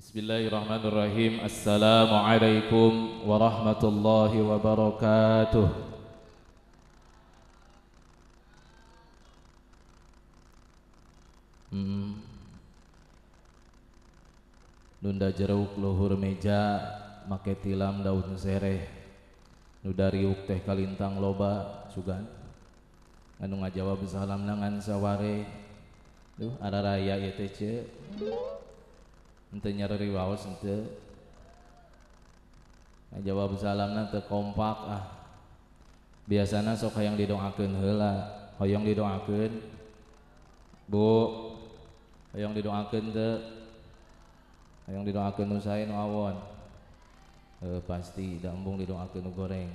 Bismillahirrahmanirrahim. Assalamualaikum warahmatullahi wabarakatuh. Nunda jeruk luhur meja make tilam daun sereh nu dariuk teh kalintang loba sugan anu ngajawab salam ngan saware duh araraya ieu teh ce henteu nyareri waos henteu ngajawab salamna teu kompak ah. Biasana sok hayang didoakeun heula, hoyong didoakeun Bu, hoyong didoakeun teu, hoyong didoakeun nu sae nu awon. Pasti da embung didoakeun nu goreng.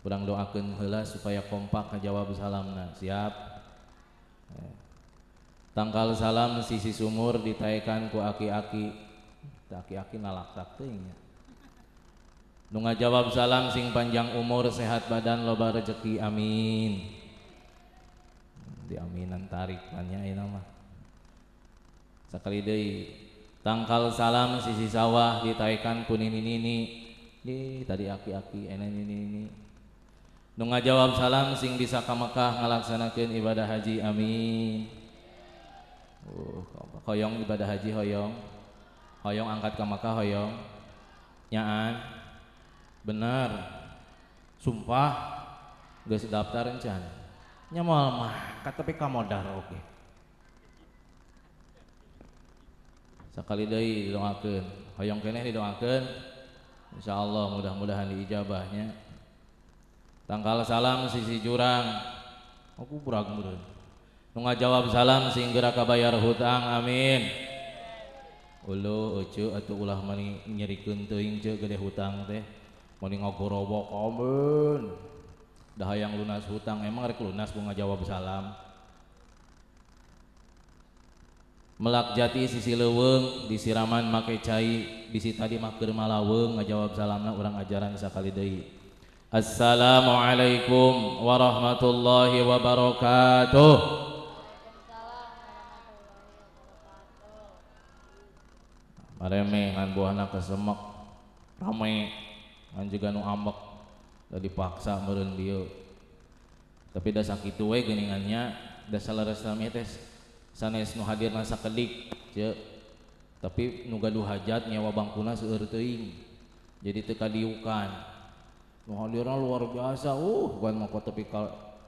Urang doakeun heula supaya kompak ngajawab salamna. Siap. Tangkal salam sisi sumur ditaekan ku aki-aki. Aki-aki nalaktak teuing nya. Nu ngajawab salam sing panjang umur, sehat badan, loba rezeki, amin. Diaminan tarik banyak ayeuna mah. Sakali deui tangkal salam sisi sawah ditaekan ku nini-nini. Di tadi aki-aki ene nini-nini. Nu ngajawab salam sing bisa ka Mekah ngalaksanakeun ibadah haji, amin. Hoyong ibadah haji hoyong. Hoyong angkat ka Mekah hoyong. Nyaan. Bener. Sumpah geus daftar encan. Nya moal mah tapi ka modar oge. Sakali deui didoakeun, hoyong keneh didoakeun. Insyaallah mudah-mudahan diijabahnya. Tangkal salam sisi jurang. Aku burag meureun. Nu ngajawab salam sing geura kabayar hutang, amin. Uluh euceu atuh ulah mani nyerikeun teuing ceu gede hutang teh. Mani ngagorobok amin. Dah hayang lunas hutang, emang rek lunas bu ngajawab salam. Melak jati sisi leuweung disiraman make cai, bisi tadi mah keur malaweung ngajawab salamna urang ajaran sakali deui. Assalamualaikum warahmatullahi wabarakatuh. Mareme ngan buahna kesemek rame ngan juga nu ambek da dipaksa meureun dieu. Tapi da sakitu we geuningannya da saleresna teh sanes nu hadirna sakedik ce. Tapi nu gaduh hajat nyewa bangkuna seueur teuing. Jadi teu kadiukan. Nu hadirna luar biasa, bukan mah tapi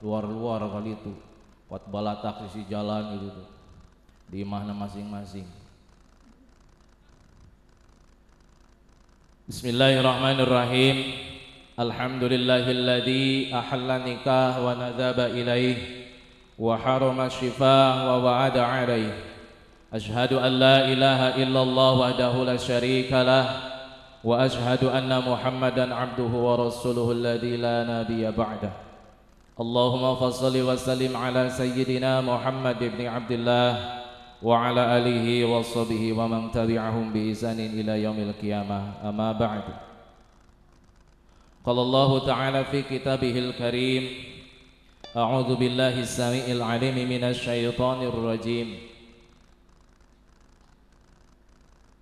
luar-luar kali itu. Kuat balatak sisi jalan gitu tuh. Di imahna masing-masing. Bismillahirrahmanirrahim. Alhamdulillahilladzi ahalla nikah wa nadhaba ilaih wa harama syifah wa wa'ada alaih. Ashhadu an la ilaha illallah wahdahu la syarika lah wa ashhadu anna Muhammadan abduhu wa rasuluhu alladzi la nabiyya ba'dah. Allahumma fassalli wa sallim ala sayyidina Muhammad ibn Abdullah wa ala alihi wa sahbihi wa man tabi'ahum bi ihsanin ila yaumil qiyamah. Amma ba'du. Qala Allahu ta'ala fi kitabihil karim, a'udzu billahi as-sami'il 'alim minasy syaithanir rajim.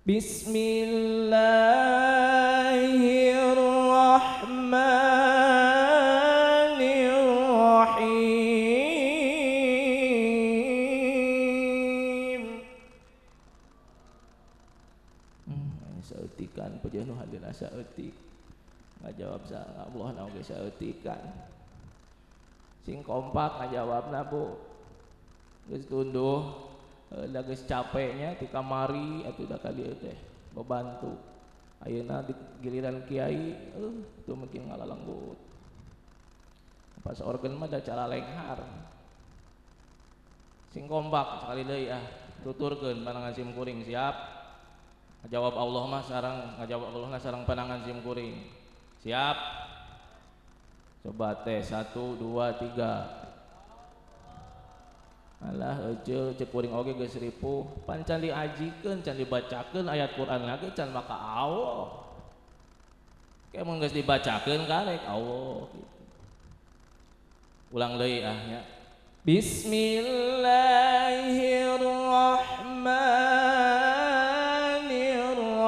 Bismillahirrahmanirrahim. Saeutikan pejenuh hadirna saeutik. Ngajawab Allah na oge saeutikan. Sing kompak ngajawabna Bu. Geus tunduh, da geus capeknya ti kamari atuh da ka dieu teh babantu. Ayeuna di giliran kiai, teu mungkin ngalalenggut. Pas organ mah da cara lenghar. Sing kompak sekali deui ah, tuturkeun panangan sim kuring siap. Ngajawab Allah mah sareng ngajawab Allah na sareng panangan sim kuring. Siap. Coba tes 1 2 3. Alah euceu ceuk kuring oge geus ripuh, pan can diajikeun, can dibacakeun ayat Quran lagi can maka Allah. Ke mun geus dibacakeun karek Allah gitu. Ulang deui ah nya. Bismillahirrahmanirrahim.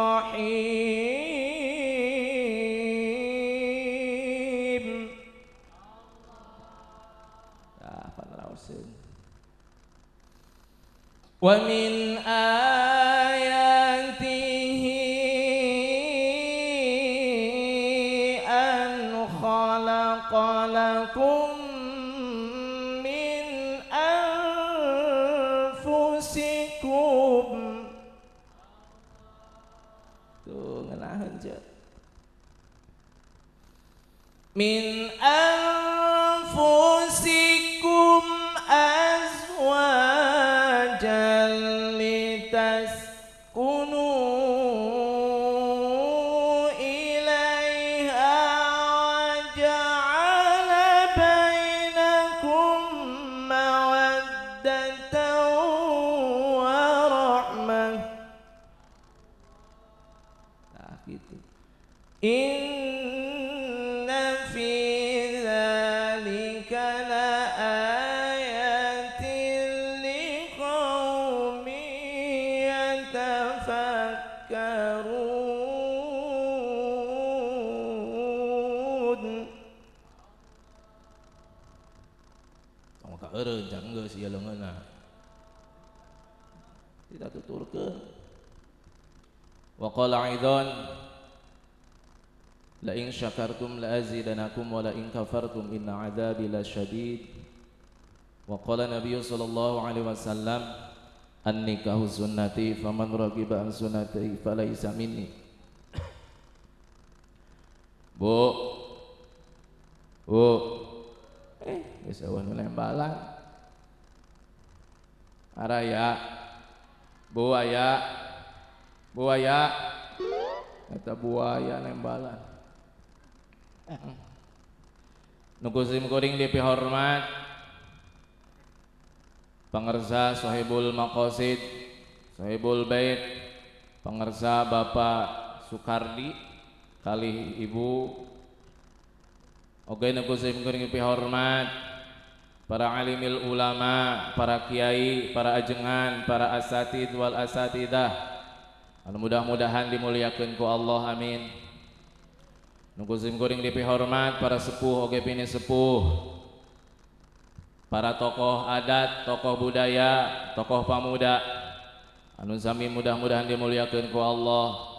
Wa min ayatihi an khalaqa lakum min anfusikum. Tuh ngeunaheun ceuk. Min anfusikum azwajan litaskunu ilaiha wa ja'ala bainakum mawaddatan wa rahmah. Nah gitu. Inna fi dzalika laayatin liqaumin yatafakkarun. Tong ka eureun jang geus ieu leungeunna. Tidak tuturkeun. Wa qala aidan la in syakartum la azidanakum wa la in kafartum inna adzabi lasyadid. Wa qala nabiyyu sallallahu alaihi wasallam an-nikahu sunnati faman ragiba an sunnati falaisa minni. Bu. Bu. Geus eueuh nu nembalan. Araya. Bu aya. Bu aya. Eta buaya nembalan. Nu kusim kuring dipihormat pangersa Sohibul Maqasid, Sohibul Bait, pangersa Bapak Sukardi kalih Ibu. Oge nu kusim kuring dipihormat para alimil ulama, para kiai, para ajengan, para asatid wal asatidah. Anu mudah-mudahan dimuliakeun ku Allah, amin. Nu kusim kuring dipihormat para sepuh oge pini sepuh, para tokoh adat, tokoh budaya, tokoh pamuda anu sami mudah-mudahan dimuliakeun ku Allah.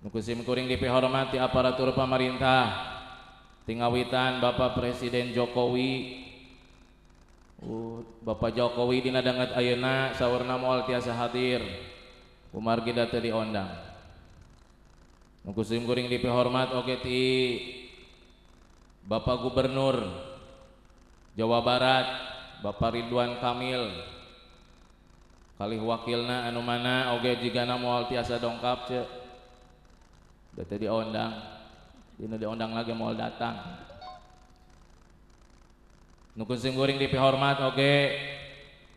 Nu kusim kuring dipihormat ti aparatur pamarintah tingawitan Bapak Presiden Jokowi. Bapak Jokowi dina danget ayeuna saurna moal tiasa hadir kumargi da teu diondang. Nu kusim kuring dipihormat oge ti Bapak Gubernur Jawa Barat Bapak Ridwan Kamil kalih wakilna anu mana oge jigana moal tiasa dongkap ce da teu diondang, dina diondang lagi moal datang. Nu kusim kuring dipihormat oge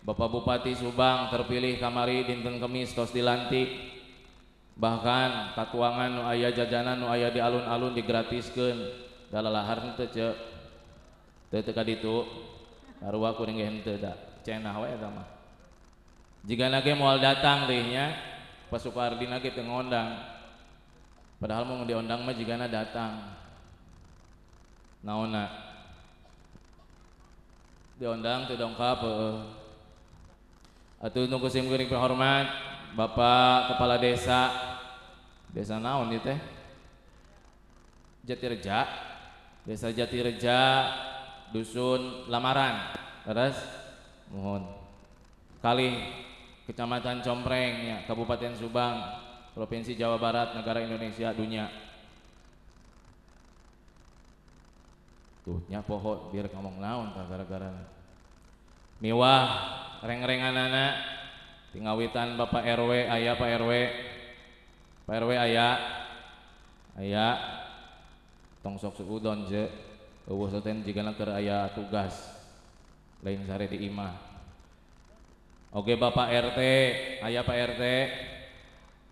Bapak Bupati Subang terpilih kamari dinten Kemis tos dilantik, bahkan katuangan nu aya jajanan nu aya di alun-alun digratiskeun da lalahar henteu ce teu teu ka ditu sarua kuring ge henteu da cenah we eta mah. Jigana ge moal datang deui nya Pak Sukardina ge teu ngondang, padahal mun diondang mah jigana datang. Naonna diondang teu dongkap heueuh. Atuh nu kusim kuring pihormat Bapak Kepala Desa, desa naon ieu teh? Jatireja, Desa Jatireja, Dusun Lamaran, terus mohon kalih Kecamatan Compreng ya, Kabupaten Subang, Provinsi Jawa Barat, Negara Indonesia, dunia. Tuh nya poho biar ngomong naon tah gara-gara. Miwah reng-renganana tingawitan Bapak RW aya, Pak RW. Pak RW aya. Aya tong sok suudon je. Eueuh soten jigana keur aya tugas. Lain sare di imah. Oke Bapak RT, aya Pak RT.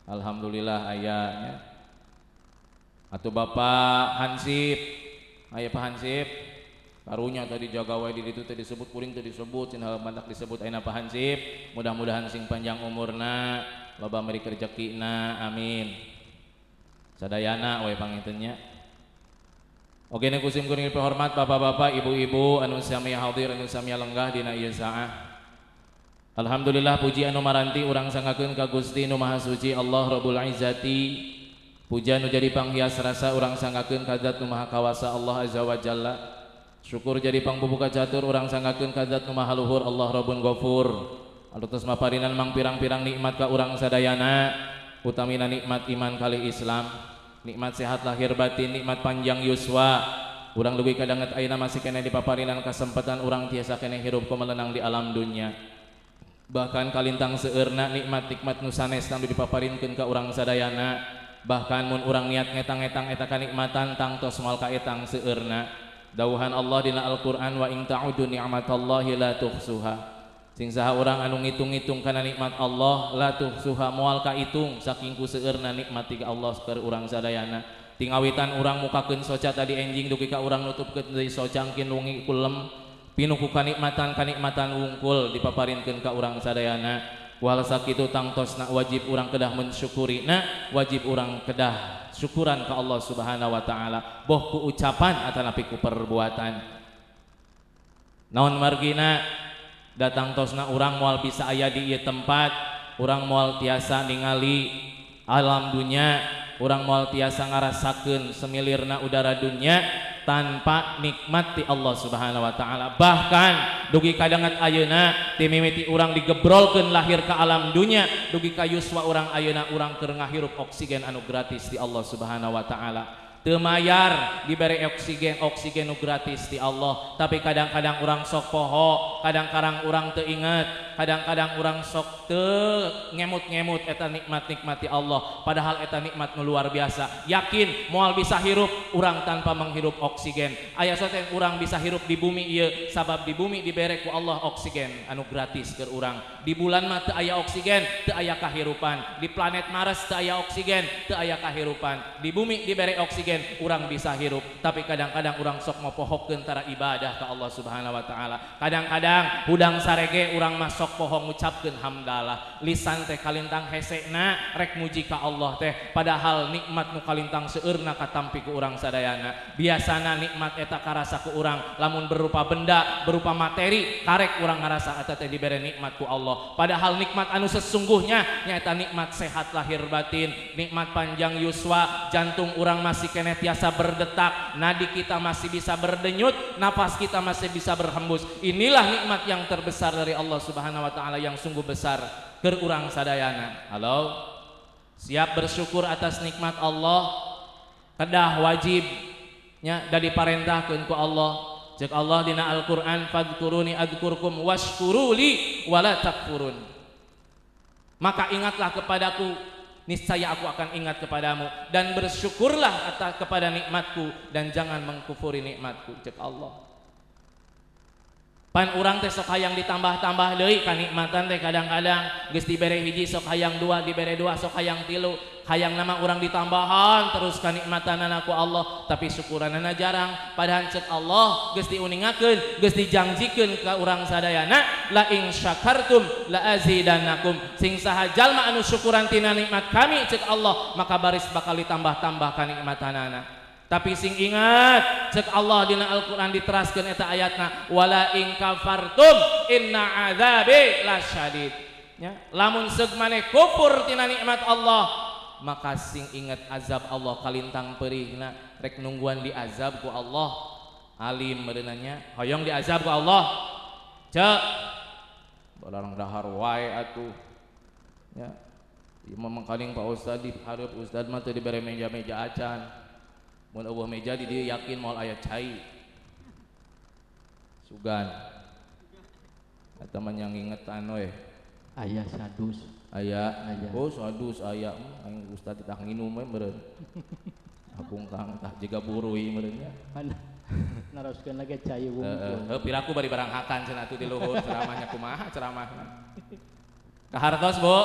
Alhamdulillah aya nya. Atau Bapak Hansip, aya Pak Hansip. Karunya tadi jaga wae di ditu teh disebut kuring teh disebut cenah mantak disebut ayeuna Pak Hansip. Mudah-mudahan sing panjang umurna, loba meri rezekina, amin. Sadayana we panginten nya. Oke nu kusim kuring dipihormat bapak-bapak, ibu-ibu anu sami hadir anu sami lenggah dina ieu saah. Alhamdulillah puji anu maranti urang sanggakeun ka Gusti nu Maha Suci Allah Rabbul Izzati. Puja nu jadi panghias rasa urang sanggakeun ka Zat nu Maha Kawasa Allah Azza wa Jalla. Syukur jadi pangbubuka catur urang sanggakeun ka Zat nu Maha Luhur Allah Rabbun Ghafur. Anu tos maparinan mangpirang-pirang nikmat ka urang sadayana, utamina nikmat iman kali Islam, nikmat sehat lahir batin, nikmat panjang yuswa. Urang leuwih kadanget ayeuna masih keneh dipaparinan kasempatan urang tiasa keneh hirup kumelenang di alam dunya. Bahkan kalintang seueurna nikmat-nikmat nu sanes nu dipaparinkeun ka urang sadayana. Bahkan mun urang niat ngetang-etang eta kanikmatan tangtos moal kaetang seueurna. Dawuhan Allah dina Al-Qur'an wa in ta'udu ni'matallahi la tuhsuha. Sing saha urang anu ngitung-ngitung kana nikmat Allah la tuhsuha moal kaitung saking ku seueurna nikmat ti Allah keur urang sadayana. Tingawitan urang mukakeun soca tadi enjing dugi ka urang nutupkeun deui soca engkin wengi kulem pinuh ku kanikmatan-kanikmatan wungkul dipaparinkeun ka urang sadayana. Wal sakitu tangtosna wajib urang kedah mensyukuri, na wajib urang kedah syukuran ka Allah Subhanahu wa taala, boh ku ucapan atanapi ku perbuatan. Naon margina datang tosna urang moal bisa aya di ieu tempat, urang moal tiasa ningali alam dunya, urang moal tiasa ngarasakeun semilirna udara dunya tanpa nikmat ti Allah Subhanahu wa taala. Bahkan dugi kadanget ayeuna ti mimiti urang digebrolkeun lahir ka alam dunya, dugi ka yuswa urang ayeuna urang keur ngahirup oksigen anu gratis ti Allah Subhanahu wa taala. Teu mayar dibere oksigen, oksigen nu gratis ti Allah, tapi kadang-kadang urang sok poho, kadang-kadang urang teu inget, kadang-kadang urang sok teu ngemut-ngemut eta nikmat-nikmat ti Allah, padahal eta nikmat nu luar biasa. Yakin moal bisa hirup urang tanpa menghirup oksigen. Aya soten urang bisa hirup di bumi ieu sabab di bumi dibere ku Allah oksigen anu gratis keur urang. Di bulan mah teu aya oksigen, teu aya kahirupan. Di planet Mars teu aya oksigen, teu aya kahirupan. Di bumi dibere oksigen, urang bisa hirup, tapi kadang-kadang urang sok mopohokeun tara ibadah ka Allah Subhanahu wa taala. Kadang-kadang hudang sarege urang mah sok poho ngucapkeun hamdalah. Lisan teh kalintang hesena rek muji ka Allah teh, padahal nikmat nu kalintang seueurna katampi ku urang sadayana. Biasana nikmat eta karasa ku urang lamun berupa benda, berupa materi, karek urang ngarasa eta teh dibere nikmat ku Allah. Padahal nikmat anu sesungguhnya nyaeta nikmat sehat lahir batin, nikmat panjang yuswa, jantung urang masih keneh tiasa berdetak, nadi kita masih bisa berdenyut, napas kita masih bisa berhembus. Inilah nikmat yang terbesar dari Allah Subhanahu wa taala yang sungguh besar keur urang sadayana. Halo, siap bersyukur atas nikmat Allah? Kedah wajib nya da diparentahkeun ku Allah. Cek Allah dina Al-Qur'an fadhkuruni adzkurkum washkuruli wala takfurun. Maka ingatlah kepadaku, niscaya aku akan ingat kepadamu, dan bersyukurlah atas kepada nikmatku dan jangan mengkufuri nikmatku, cek Allah. Pan urang teh sok hayang ditambah-tambah deui kanikmatan teh, kadang-kadang geus dibere hiji sok hayang dua, dibere dua sok hayang tilu, hayang nama urang ditambahan terus kanikmatanana ku Allah, tapi syukuranana jarang. Padahal cek Allah geus diuningakeun, geus dijangjikeun ka urang sadayana, la in syakartum la azidannakum. Sing saha jalma anu syukuran tina nikmat kami, cek Allah, maka baris bakal ditambah-tambah kanikmatanana. Tapi sing ingat cek Allah dina Al-Qur'an diteraskeun eta ayatna, wala in kafartum inna adzabi lasyadid. Ya, lamun seug maneh kufur tina nikmat Allah, maka sing ingat azab Allah kalintang perihna, rek nungguan diazab ku Allah. Alim meureunanya hoyong diazab ku Allah. Cek barang dahar wae atuh. Ya, ieu mah mangkaning Pak Ustad di hareup Ustad mah teu dibere meja-meja acan. Mun eueuh meja di dieu yakin moal aya cai. Sugan. Eta mah ngingetan we. Aya sadus. Aya. Oh sadus aya, aing ustad tah nginum we meureun. Akung kang tah jiga burui meureun nya. Naroskeun lagi cai wungkul. Heuh, piraku bari barang hakan cenah atuh di luhur ceramahnya kumaha ceramahna. Kahartos, Bu.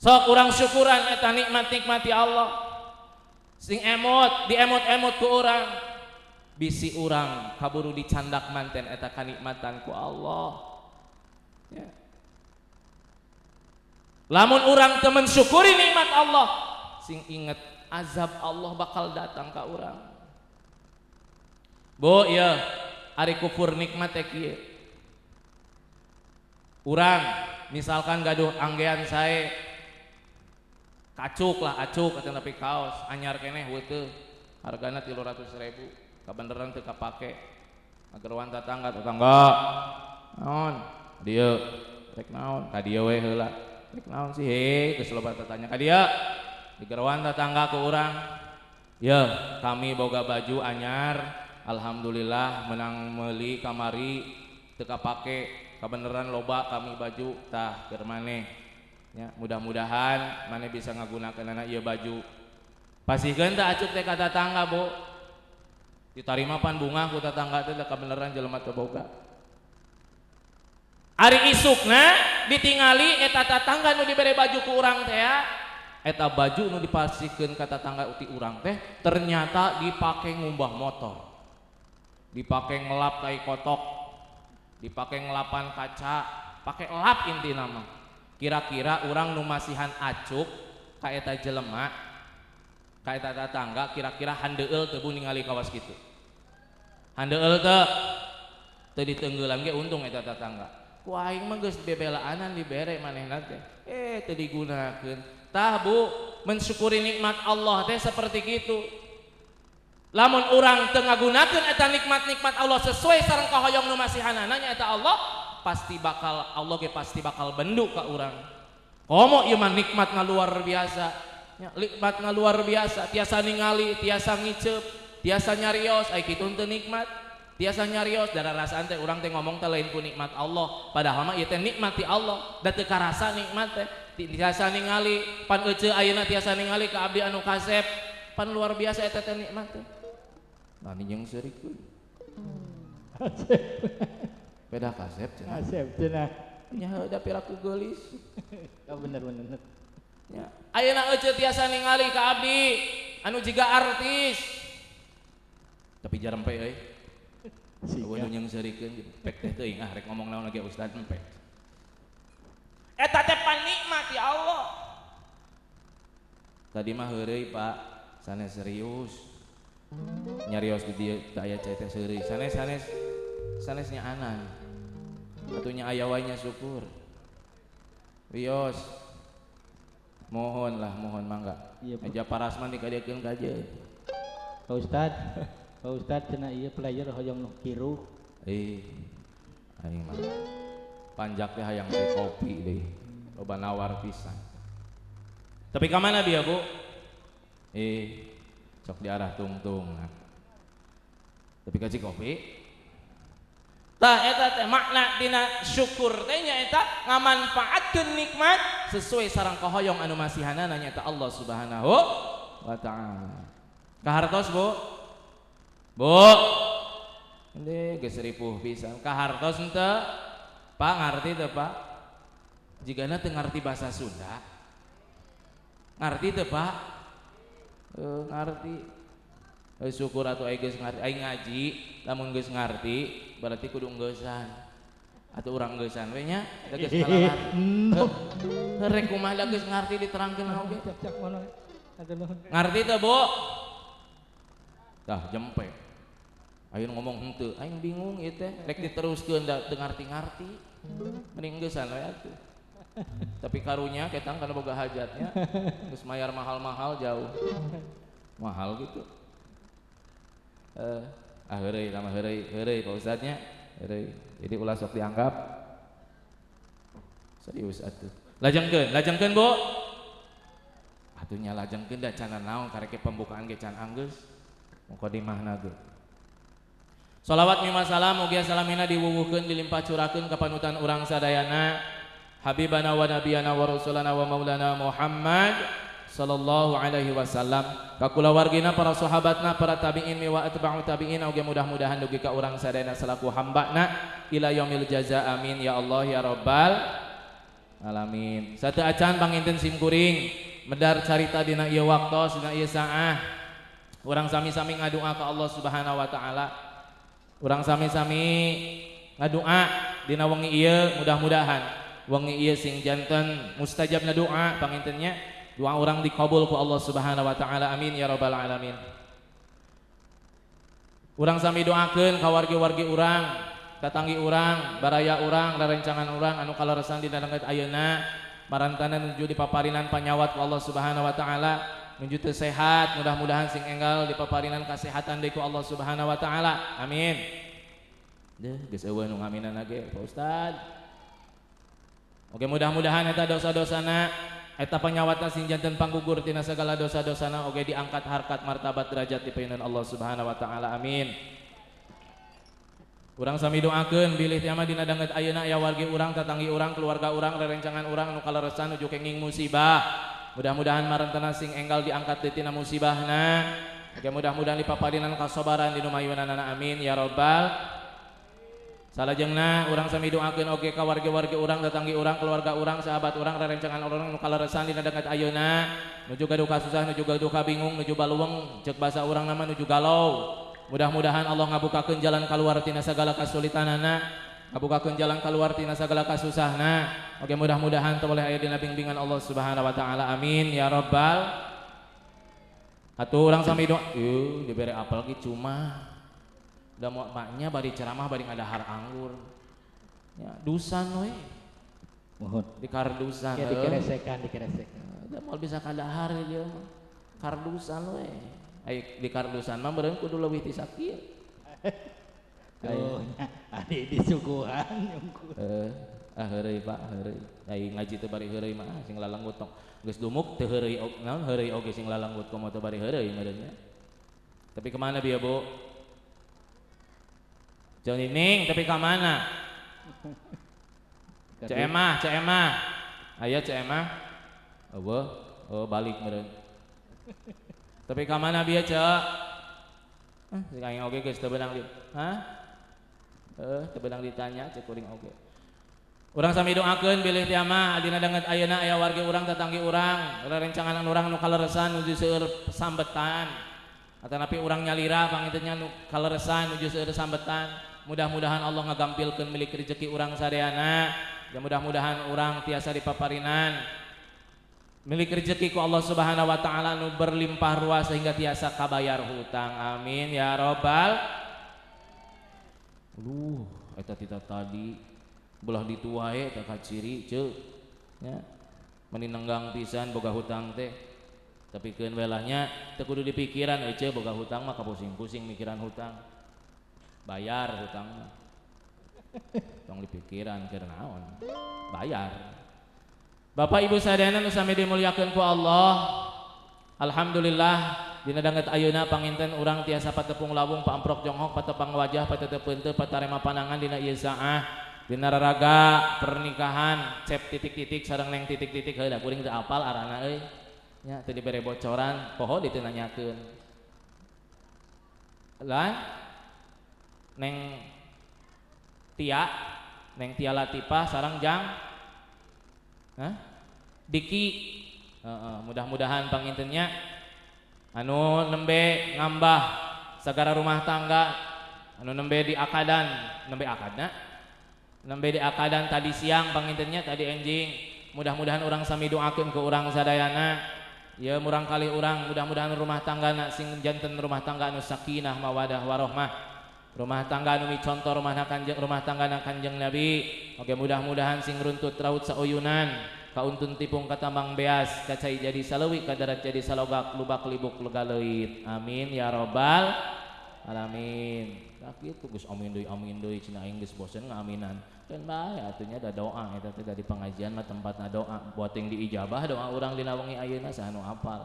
Sok urang syukuran eta nikmat-nikmati Allah. Sing emot, diemot-emot ku urang. Bisi urang kaburu dicandak manten eta kanikmatan ku Allah. Ya. Lamun urang teu mensyukuri nikmat Allah, sing inget azab Allah bakal datang ka urang. Bu, ya, ari kufur nikmat teh kieu. Urang misalkan gaduh anggean sae kacuk lah acuk atau tapi kaos anyar keneh heuteung hargana 300.000 kabeneran teu kapake agerwan tetangga tetangga naon dieu rek naon ka dieu we heula rek naon sih he geus loba tatanya ka dieu digerwan tetangga ku urang ye kami boga baju anyar alhamdulillah menang meuli kamari teu kapake kabeneran loba kami baju tah keur maneh nya mudah-mudahan maneh bisa ngagunakeunana ieu baju pasihkeun teh acuk teh ka tatangga Bu ditarima pan bunga ku tatangga teh kabeneran jelema teu boga ari isukna ditingali eta tatangga nu dibere baju ku urang teh eta baju nu dipasihkeun ka tatangga ti urang teh ternyata dipake ngumbah motor dipake ngelap tai kotok dipake ngelapan kaca pake lap intina mah kira-kira urang nu masihan acuk ka eta jelema ka eta tatangga kira-kira handeueul teu bu ningali kawas kitu handeueul teu teu diteunggelan ge untung eta tatangga ku aing mah geus bebelaanan dibere manehna teh teu digunakeun tah Bu mensyukuri nikmat Allah teh seperti kitu lamun urang teu ngagunakeun eta nikmat-nikmat Allah sesuai sareng kahoyong nu masihanana nya eta Allah pasti bakal Allah ge pasti bakal bendu ka urang komo ieu mah nikmat luar biasa nya nikmat luar biasa tiasa ningali tiasa ngiceup tiasa nyarios ai kitu teu nikmat tiasa nyarios darah rasaan teh urang teh ngomong teh lain ku nikmat Allah padahal mah ieu teh nikmat ti Allah da teu karasa nikmat teh tiasa ningali pan ece ayeuna tiasa ningali ka abdi anu kasep pan luar biasa eta teh nikmat teh nah jeung seurikeun beda kasep cenah kasep cenah nya heuh da piraku geulis ya bener bener nya ayeuna ece tiasa ningali ka abdi anu jiga artis tapi jarempe euy eueuh nu jeung seurikeun pek teh teuing ah rek ngomong naon lagi ustad empek eta teh panikmat ya Allah tadi mah heureuy Pak sanes serius nyarios di dieu teu aya cai teh seureuy sanes sanes sanes nya anan atuh nya aya wae nya syukur wios mohon lah mohon mangga aja parasman dikadiekeun ka aja Pak Ustad Pak Ustad cenah ieu player hoyong nu kiruh aing mah panjak teh hayang teh kopi deui loba nawar pisan tapi ka mana bieu Bu sok di arah tungtung tapi ka kopi tah eta teh makna dina syukur teh nyaeta ngamanfaatkeun nikmat sesuai sareng kahoyong anu masihanana nyaeta Allah Subhanahu wa taala. Kahartos Bu? Bu. Henteu geus ripuh pisan. Kahartos henteu? Pak ngarti teu Pak? Jigana teu ngarti bahasa Sunda. Ngarti teu Pak? Ngarti. Syukur atuh aing geus ngarti, aing ngaji lamun geus ngarti berarti kudu engeusan. Atuh urang engeusan we nya, da geus kalalar. Rek kumaha da geus ngarti diterangkeun oge. Ngarti teu Bu? Tah jempe. Ayeuna ngomong henteu, aing bingung ieu teh, rek diteruskeun da teu ngarti-ngarti. Mending engeusan we atuh. Tapi karunya ketang kana boga hajatnya, geus mayar mahal-mahal jauh. Mahal gitu. Heureuy tah heureuy, heureuy Pak Ustadnya, heureuy. Jadi ulah sok dianggap serius atuh. Lajengkeun, lajengkeun Bu. Atuh nya lajengkeun da can naon karek pembukaan ge can anggeus. Mukadimahna ge. Shalawat mimma salam mugia salamina diwuwuhkeun dilimpah curakeun ka panutan urang sadayana Habibana wa nabiyana wa rasulana wa maulana Muhammad sallallahu alaihi wasallam ka kulawargina para sahabatna para tabi'in wa atba'u tabi'in oge mudah-mudahan dugi ka urang sadayana salaku hambana ila yaumil jaza amin ya Allah ya rabbal alamin. Satu acan panginten sim kuring medar carita dina ieu waktos dina ieu saah urang sami-sami ngadua ka Allah Subhanahu wa taala. Urang sami-sami ngadua dina wengi ieu mudah-mudahan wengi ieu sing janten mustajabna doa pangintennya doa orang dikabul ku Allah Subhanahu wa taala amin ya rabbal alamin. Urang sami doakeun ka wargi-wargi urang tatanggi urang, baraya urang, rerencangan urang anu kaleresan dina danget ayeuna marantana nuju dipaparinan panyawat ku Allah Subhanahu wa taala, nuju teu sehat, mudah-mudahan sing enggal dipaparinan kasehatan deui ku Allah Subhanahu wa taala. Amin. Deuh geus eueuh nu ngaminan ge Pak Ustad. Oke, mudah-mudahan eta dosa-dosana eta panyawatna sing janten panggugur tina segala dosa-dosana oge diangkat harkat martabat derajat di payunan Allah Subhanahu wa taala. Amin. Urang sami doakeun bilih teh mah dina danget ayeuna aya wargi urang, tatanggi urang, keluarga urang, rerencangan urang anu kaleresan nuju kenging musibah. Mudah-mudahan marentana sing enggal diangkat deui tina musibahna. Oke, mudah-mudahan dipaparinan kasabaran dinu mayunanana. Amin ya rabbal. Salajengna urang sami doakeun oge ka wargi-wargi urang, tatanggi urang, keluarga urang, sahabat urang, rerencangan urang nu kaleresan dina danget ayeuna, nuju gaduh kasusah, nuju gaduh kabingung, nuju baluweng, ceuk basa urang nama nuju galau. Mudah-mudahan Allah ngabukakeun jalan kaluar tina sagala kasulitanana, ngabukakeun jalan kaluar tina sagala kasusahna. Oke, mudah-mudahan teu boleh aya dina bimbingan Allah Subhanahu wa taala. Amin ya rabbal. Atuh urang sami doa, eueuh dibere apel ge cuma. Da maknya bari ceramah bari ngadahar anggur. Ya, dusan we. Mohon di kardusan. Ya dikeresekan, dikeresekan. Da moal bisa kadahar dia mah. Kardusan we. Ai di kardusan mah meureun kudu leuwih ti sakieu. Tuh, adi disuguhan nyungkur. Ah heureuy Pak, heureuy. Ai ngaji teh bari heureuy mah sing lalanggut tong. Geus dumuk teu heureuy naon heureuy oge sing lalanggut komo teu bari heureuy meureun nya. Tapi kemana bieu, Bu? Jauh Nining, tapi ka mana? Cek Emah, Cek Emah. Aya Cek Emah. Eueuh, oh balik meureun. Tapi ka mana bieu, Cek? Ah, sing aing oge geus teu beunang di. Hah? Teu beunang ditanya cek kuring oge. Urang sami doakeun bilih teh mah adina danget ayeuna aya wargi urang, tatanggi urang, rerencangan urang nu kaleresan nuju seueur sambetan. Atanapi urang nyalira panginten nya nu kaleresan nuju seueur sambetan. Mudah-mudahan Allah ngagampilkeun milik rezeki urang sadayana. Ya mudah-mudahan urang tiasa dipaparinan milik rezeki ku Allah Subhanahu wa taala nu berlimpah ruah sehingga tiasa kabayar hutang. Amin ya rabbal. Aduh, eta tita tadi belah ditu wae eta kaciri ceuk nya. Meni nenggang pisan boga hutang teh. Tapi keun welahnya teu kudu dipikiran euy ceu boga hutang mah kapusing-pusing mikiran hutang. Bayar hutang mah. Tong dipikiran keur naon. Bayar. Bapak Ibu sadayana nu sami dimuliakeun ku Allah. Alhamdulillah dina danget ayeuna panginten urang tiasa patepung lawung, paamprok jonghok, patepang wajah, patetep peunteut, patarema panangan dina ieu saah. Dina raraga pernikahan cep titik-titik sareng neng titik-titik heuh da kuring teu apal arana euy. Nya teu dibere bocoran, poho diteu nanyakeun. Lah neng Tia Latifah sareng jang hah? Diki. Mudah-mudahan pangintennya anu nembe ngambah sagara rumah tangga, anu nembe di akadan, nembe akadna, nembe di akadan tadi siang pangintennya tadi enjing. Mudah-mudahan urang sami doakeun ke urang sadayana. Ya murang kali urang mudah-mudahan rumah tangga na sing janten rumah tangga anu sakinah mawadah warohmah. Rumah tangga anu micontoh rumah tangga na Kanjeng Nabi. Oke, mudah-mudahan sing runtut raut sauyunan, kauntun tipung katambang beas, kacai jadi saleuwi, kadarat jadi salogak, lubak libuk legaleuit. Amin ya robbal alamin. Tah kitu geus amin deui cenah aing geus bosen ngaaminan. Keun bae atuh nya da doa eta teh dari pengajian mah tempatna doa. Buat yang diijabah doa urang dina wengi ayeuna saha nu apal.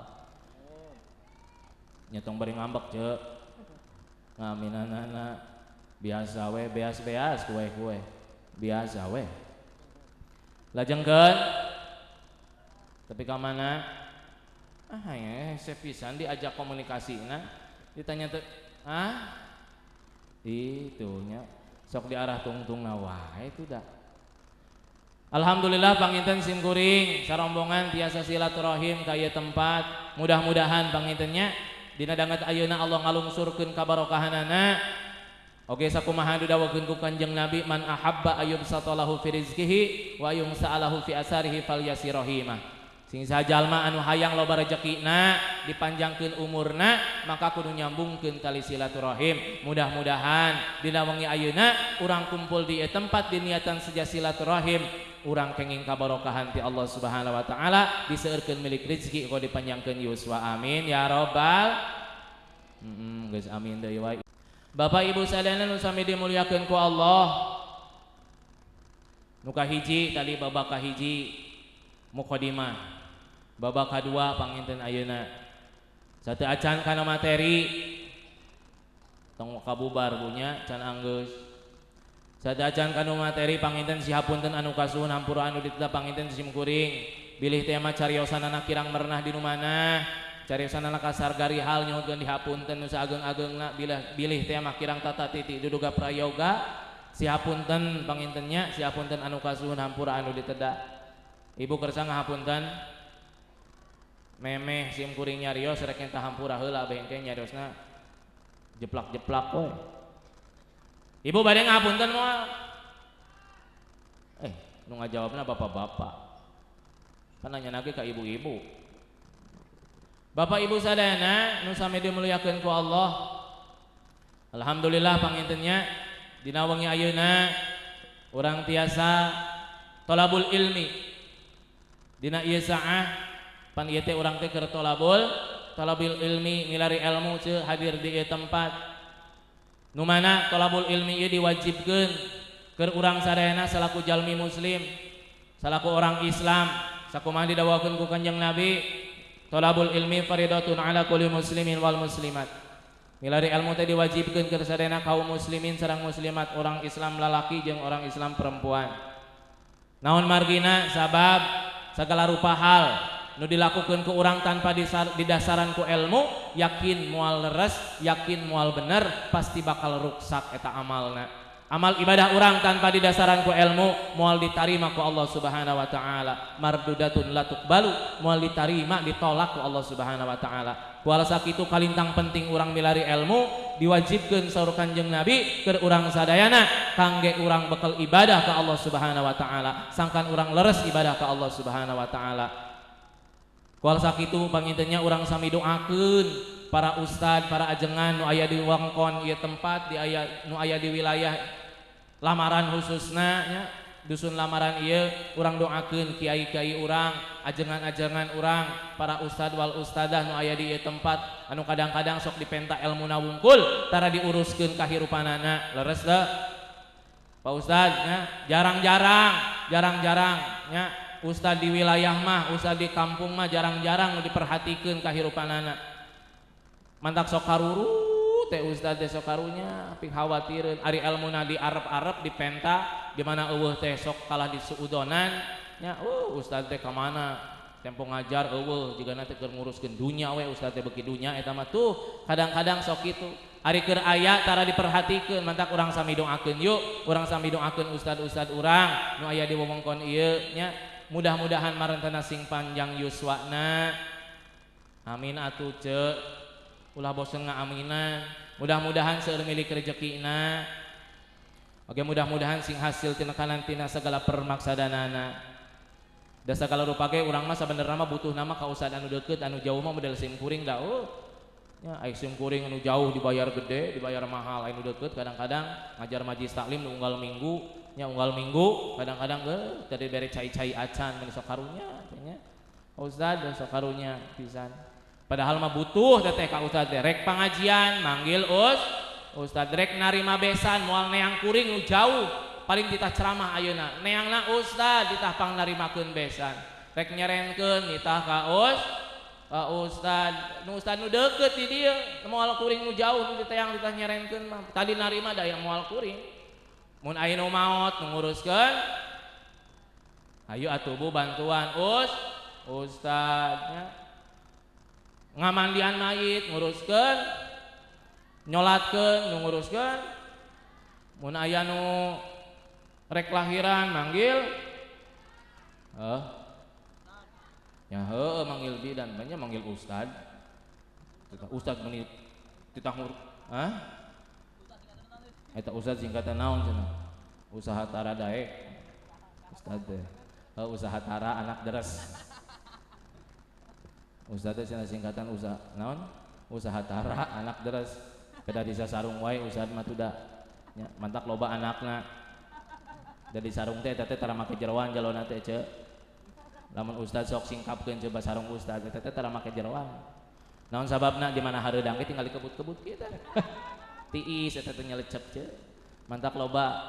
Nya tong bari ngambek ceuk. Ngaminanana biasa we, beas-beas kue-kue biasa we. Lajengkeun tapi ka mana? Ah ya, sepisan diajak komunikasina ditanya teh, ah itunya sok diarah tungtungna wae itu dah. Alhamdulillah panginten sim kuring sarombongan tiasa silaturahim ka ieu tempat. Mudah-mudahan pangintennya dina danget ayeuna Allah ngalungsurkeun kabarokahanana. Oge sakumaha didawakeun ku Kanjeng Nabi, man ahabba ayyub satalahu fi rizqihi wa yumsa'alahu fi asarihi falyasirahimah. Sing sajalma anu hayang loba rezekina dipanjangkeun umurna maka kudu nyambungkeun tali silaturahim. Mudah-mudahan dina wengi ayeuna urang kumpul di tempat diniatan seja silaturahim, urang kenging kabarokahan ti Allah Subhanahu wa taala, diseurkeun milik rezeki ku dipanjangkeun yuswa, amin ya rabbal geus amin deui wae. Bapak Ibu sadayana nu sami dimuliakeun ku Allah. Nu kahiji tadi babak kahiji mukadimah. Babak kadua panginten ayeuna. Satu acan kana materi tong kabubar bunya can anggeus. Satu acan kana materi panginten sihapunten anu kasuhun hampura anu diteta panginten simkuring. Bilih tema cariosanana kirang merenah di nu mana. Cariosanana kasar garihal nyuhunkeun dihapunten nu saageng-ageungna bilih tema kirang tata titi duduga prayoga. Sihapunten pangintennya sihapunten anu kasuhun hampura anu diteda. Ibu kersa ngahapunten memeh sim kuring nyarios rek nyenta hampura heula bengke nyariosna jeplak-jeplak we. Ibu bade ngahapunten moal? Nu ngajawabna bapak-bapak. Kan nanya lagi ka ibu-ibu. Bapak ibu sadayana nu sami dimuliakeun ku Allah. Alhamdulillah pangintennya dina wengi ayeuna urang tiasa tolabul ilmi. Dina ieu saah pan ieu teh urang teh keur tolabul ilmi milari ilmu ceu hadir di ieu tempat. Nu mana tolabul ilmi ieu diwajibkeun keur urang sadayana salaku jalmi muslim, salaku orang Islam, sakumaha didawakeun ku Kanjeng Nabi, tolabul ilmi faridatun ala kulli muslimin wal muslimat. Milari ilmu teh diwajibkeun keur sadayana kaum muslimin sareng muslimat, orang Islam lalaki jeung orang Islam perempuan. Naon margina sabab segala rupa hal nu dilakukan ke orang tanpa didasaran ku ilmu, yakin mual leres, yakin mual bener, pasti bakal ruksak eta amalna. Amal ibadah orang tanpa didasaran ku ilmu mual ditarima ku Allah Subhanahu wa taala. Mardudatun la tuqbalu, mual ditarima, ditolak ku Allah Subhanahu wa taala. Ku alasan kitu kalintang penting urang milari ilmu diwajibkeun saur Kanjeng Nabi keur urang sadayana kangge urang bekal ibadah ka Allah Subhanahu wa taala, sangkan urang leres ibadah ka Allah Subhanahu wa taala. Ku alasan kitu pangintennya urang sami doakeun para ustad, para ajengan nu aya di wangkon ieu tempat, di aya nu aya di wilayah Lamaran khususna nya, dusun Lamaran ieu urang doakeun kiai-kiai urang, ajengan-ajengan urang, para ustad wal ustadah nu aya di ieu tempat anu kadang-kadang sok dipenta elmuna wungkul tara diuruskeun kahirupanana. Leres teu? Pak Ustad nya, jarang-jarang nya ustad di wilayah mah, ustad di kampung mah jarang-jarang nu diperhatikeun kahirupanana. Mantak sok karuru teh ustad teh sok karunya pikhawatireun ari elmuna di arep-arep dipenta di mana eueuh teh sok kalah disuudonan nya. Ustad teh ka mana tempo ngajar eueuh jigana teh keur nguruskeun dunya we ustad teh beuki dunya eta mah tuh kadang-kadang sok kitu ari keur aya tara diperhatikeun. Mantak urang sami doakeun yuk, urang sami doakeun ustad-ustad urang nu aya di wewengkon ieu nya, mudah-mudahan marentana sing panjang yuswana, amin atuh ceu, ulah bosen ngaaminan, mudah-mudahan seueur milik rezekina. Oke, mudah-mudahan sing hasil tina kanan tina segala permaksadanana. Da sagala rupa ge urang mah sabenerna mah butuh nama ka ustad anu deukeut, anu jauh mah model sim kuring da. Nya ai sim kuring anu jauh dibayar gede, dibayar mahal, anu deukeut kadang-kadang ngajar majlis taklim nu unggal minggu, nya unggal minggu kadang-kadang ge tadi bere cai-cai acan mun sok karunya nya. Ustad sok karunya pisan. Padahal mah butuh teh ka ustad teh rek pangajian manggil ustad rek narima besan moal neang kuring nu jauh paling ditah ceramah ayeuna neangna ustad ditah pangnarimakeun besan rek nyerenkeun nitah ka ustad nu ustad nu deukeut di dieu moal kuring nu jauh nu diteang ditah nyerenkeun mah tadi narima da yang moal kuring mun aya nu maot nu nguruskeun ayo atuh bu bantuan ustadnya ngamandian mayit nguruskeun, nyolatkeun nu nguruskeun, mun aya nu rek lahiran manggil ya heueuh manggil bidan banyak manggil ustad. Ustad meni titah ngur hah eta ustad singkatan naon cenah? Usaha tara daek ustad teh. Usaha tara anak deres. Ustad teh cenah singkatan usaha naon? Usaha tara anak deres. Beda di sarung wae ustad mah tuh da. Nya, mantak loba anakna. Da di sarung teh eta teh tara make jeroan jalona teh ceu. Lamun ustad sok singkapkeun coba sarung ustad eta teh tara make jeroan. Naon sababna di mana hareudang ge tinggal dikebut-kebut kieu teh. Tiis eta teh nyelecep ceu. Mantak loba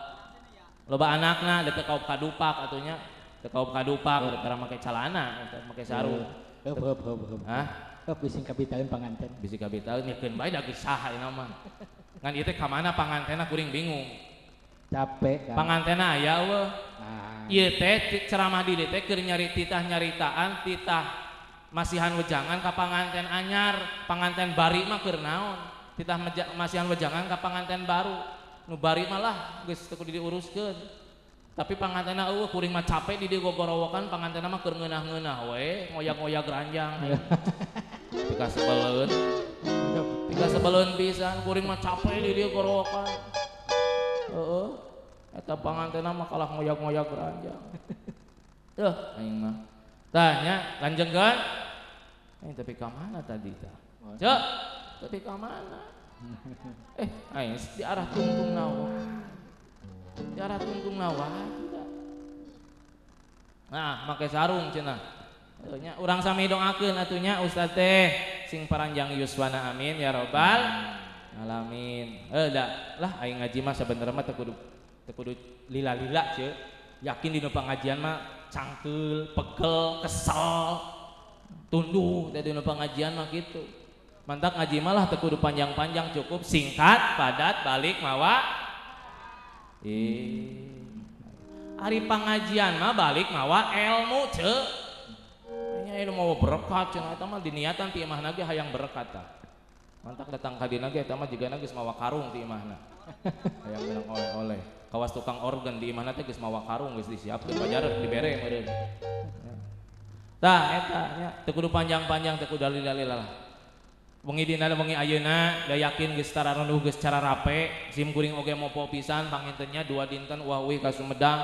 loba anakna da teu kaop kadupak atuh nya. Teu kaop kadupak tara make calana, teu make sarung. Heup heup heup heup. Hah? Heup bisi kabitaeun panganten. Bisi kabitaeun nyekeun bae da geus saha ieu mah. Ngan ieu teh ka mana pangantena kuring bingung. Capek kan. Pangantena aya eueuh. Nah. Ieu teh ceramah di dieu teh keur nyari titah nyaritaan titah masihan wejangan ka panganten anyar, panganten bari mah keur naon? Titah masihan wejangan ka panganten baru. Nu bari mah lah geus teu kudu diuruskeun. Tapi pangantena eueuh kuring mah capek di dieu gogorowokan pangantena mah keur ngeunah-ngeunah we, ngoyak-ngoyak ranjang. Pika sebeleun. Pika sebeleun pisan kuring mah capek di dieu gogorowokan. Heeh. Eta pangantena mah kalah ngoyak-ngoyak ranjang. Tuh aing mah. Tah nya lanjengkeun. Tapi ka mana tadi tah? Cek, tapi ka mana? Aing di arah tungtung nawa. Di arah tungtung nawa tidak. Nah, make sarung cenah. Nya urang sami doakeun atuh nya ustaz teh sing paranjang yuswana amin ya robbal alamin. Da lah aing ngaji mah sabenerna mah teu kudu lila-lila ceu. Yakin dina pengajian mah cangkeul, pegel, kesel, tunduh teh dina pengajian mah kitu. Mantak ngaji mah lah teu kudu panjang-panjang, cukup singkat, padat, balik mawa. Ari pengajian mah balik mawa ilmu ceu. Nya ilmu mawa berkat cenah eta mah diniatan ti imahna ge hayang berkat tah. Mantak datang ka dina ge eta mah jigana geus mawa karung ti imahna. Hayang menang oleh-oleh. Kawas tukang organ di imahna teh geus mawa karung geus disiapkeun pajareuh dibere meureun. Tah eta nya teu kudu panjang-panjang teu kudu dalil-dalil lah. Wengi dina wengi ayeuna da yakin geus tararonduh geus cara rape sim kuring oge mopo pisan pangintennya dua dinten wah uih ka Sumedang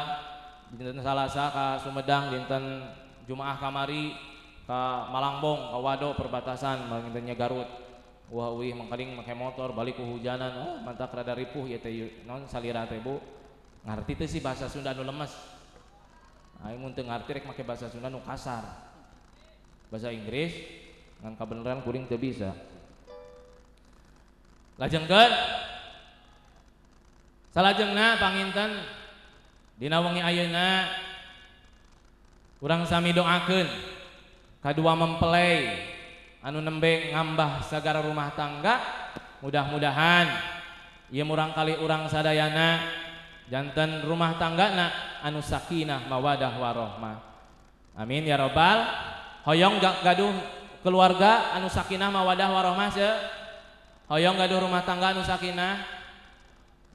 dinten Salasa ka Sumedang dinten Jumaah kamari ka Malangbong ka Wado perbatasan pangintennya Garut wah uih mangkaling make motor balik kuhujanan mantak rada ripuh ieu teh naon salira teh Bu ngarti teh sih bahasa Sunda nu lemes aing mun teu ngarti rek make bahasa Sunda nu kasar bahasa Inggris ngan kabeneran kuring teu bisa. Lajengkeun salajengna panginten dina wengi ayeuna urang sami doakeun kadua mempelai anu nembe ngambah sagara rumah tangga mudah-mudahan ieu murang kali urang sadayana janten rumah tanggana anu sakinah mawadah warohmah. Amin ya robbal. Hoyong gaduh keluarga anu sakinah mawadah warohmah se hoyong gaduh rumah tangga anu sakinah.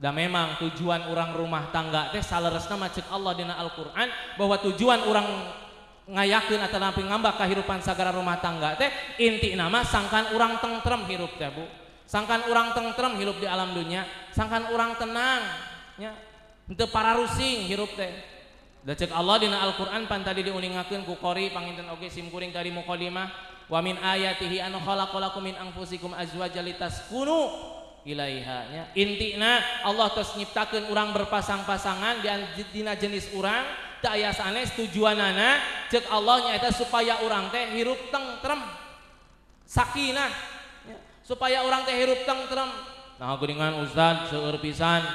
Da memang tujuan orang rumah tangga teh saleresna mah ceuk Allah dina Al-Qur'an bahwa tujuan orang ngayakeun atanapi ngambah kahirupan sagara rumah tangga teh intina mah sangkan urang tentrem hirup teh Bu, sangkan urang tentrem hirup di alam dunia, sangkan urang tenang nya henteu pararusing hirup teh. Da ceuk Allah dina Al-Qur'an pan tadi diuningakeun ku qori panginten oge sim kuring tadi mukadimah wa min ayatihi an khalaqalakum min anfusikum azwajan litaskunu ilaiha nya. Intina Allah tos nyiptakeun urang berpasang-pasangan dina jenis urang teu aya sanes tujuanana ceuk Allah nyaeta supaya urang teh hirup tentrem sakinah nya, supaya urang teh hirup tentrem. Nah geuningan ustad seueur pisan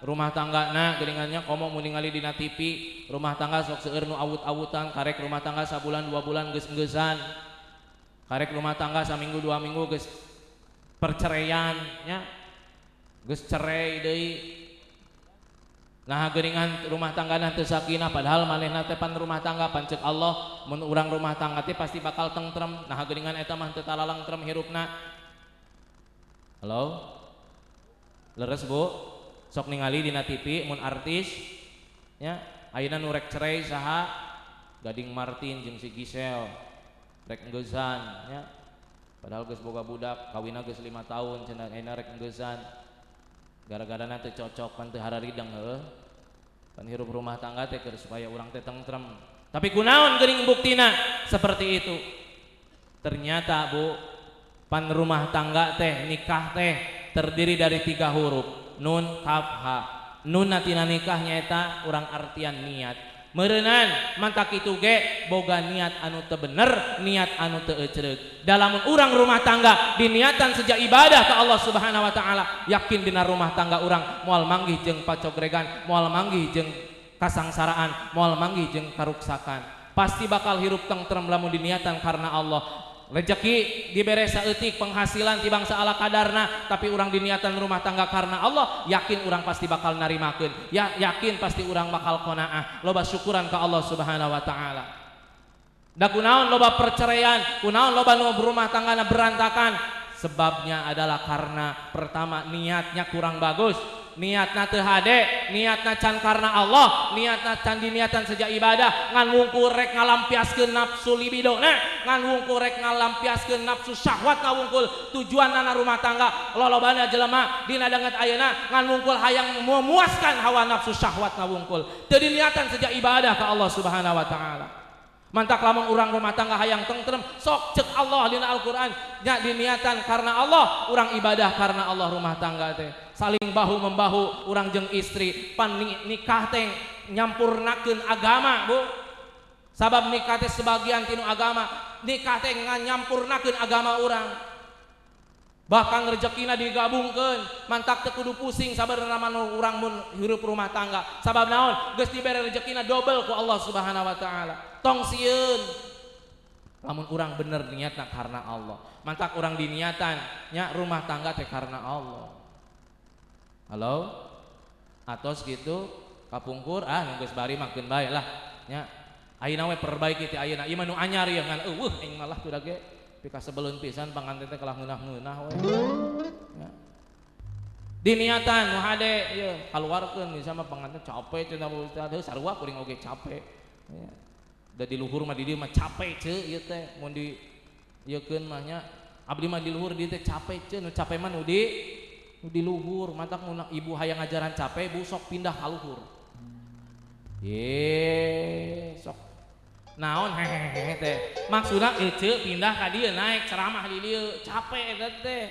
rumah tanggana geuningannya komo mun ningali dina TV rumah tangga sok seueur nu awut-awutan karek rumah tangga sabulan dua bulan geus enggesan karek rumah tangga saminggu dua minggu geus perceraian nya geus cerai deui. Nah geuningan rumah tanggana teu sakinah padahal manehna teh pan rumah tangga pan ceuk Allah mun urang rumah tangga teh pasti bakal tentrem. Nah geuningan eta mah teu talalengtrem hirupna. Halo leres Bu sok ningali dina TV mun artis nya ayeuna nu rek cerai saha Gading Martin jeung si Gisel rek enggesan nya padahal geus boga budak kawinna geus 5 tahun cenah ayeuna rek enggesan gara-garana teu cocok pan teu hararideng heuh pan hirup rumah tangga teh keur supaya urang teh tentrem tapi kunaon geuning buktina seperti itu. Ternyata Bu, pan rumah tangga teh nikah teh terdiri dari 3 huruf, nun kaf ha. Nun tina nikah nyaeta urang artian niat. Meureunan mantak kitu ge boga niat anu teu bener, niat anu teu ecreug. Dalamun urang rumah tangga diniatan sejak ibadah ka Allah Subhanahu wa taala, yakin dina rumah tangga urang moal manggih jeung pacogregan, moal manggih jeung kasangsaraan, moal manggih jeung karuksakan. Pasti bakal hirup tentrem lamun diniatan karena Allah. Rezeki dibere saeutik, penghasilan ti bangsa ala kadarna, tapi urang diniatan rumah tangga karena Allah, yakin urang pasti bakal narimakeun. Ya, yakin pasti urang bakal qanaah, loba syukuran ka Allah Subhanahu wa taala. Da kunaon loba perceraian, kunaon loba nu rumah tanggana berantakan? Sebabnya adalah karena pertama niatnya kurang bagus. Niatna teu hade, niatna can karena Allah, niatna can diniatan sejak ibadah, ngan wungkul rek ngalampiaskeun nafsu libidona, ngan wungkul rek ngalampiaskeun nafsu syahwatna wungkul tujuanna rumah tangga lolobana jelema dina danget ayeuna ngan wungkul hayang memuaskan hawa nafsu syahwatna wungkul. Teu diniatan sejak ibadah ka Allah Subhanahu wa taala. Mantak lamun urang rumah tangga hayang tentrem, sok cek Allah dina Al-Qur'an, nya diniatan karena Allah, urang ibadah karena Allah rumah tangga teh. Saling bahu membahu urang jeung istri, pan nikah teh nyampurnakeun agama, Bu. Sabab nikah teh sebagian tinu agama, nikah teh nyampurnakeun agama urang. Bahkan rezekina digabungkeun, mantak teu kudu pusing sabarna mah urang mun hirup rumah tangga. Sabab naon? Geus dibere rezekina dobel ku Allah Subhanahu wa taala. Tong sieun. Lamun urang bener niatna karena Allah. Mantak urang diniatan nya rumah tangga teh karena Allah. Halo? Atos gitu kapungkur ah nu geus bari mah keun bae lah nya. Ayeuna we perbaiki ti ayeuna. Ieu mah nu anyar ieu ngan eueuh aing malah tuh ge pikasebeleun pisan panganten teh kalah ngeunah-ngeunah we. Ya. Diniatan nu hade ieu kaluarkeun misalnya mah panganten capek cenah Ustaz, heuh sarua kuring oge capek. Ya. Da di luhur mah di dieu mah capek ceu ieu teh mun di ieukeun mah nya abdi mah di luhur di teh capek ceu nu capek mah nu di luhur mantak mun ibu hayang ngajaran capek bu sok pindah ka luhur. Ye sok naon hehehe teh maksudna ece pindah ka dieu naik ceramah di dieu capek eta teh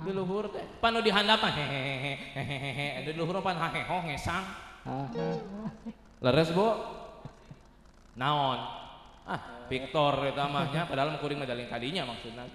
di luhur teh pan nu di handap mah hehehe hehehe di luhur pan haheho ngesang leres Bu naon ah Victor eta mah nya padahal mah kuring mah daling kadinya maksudna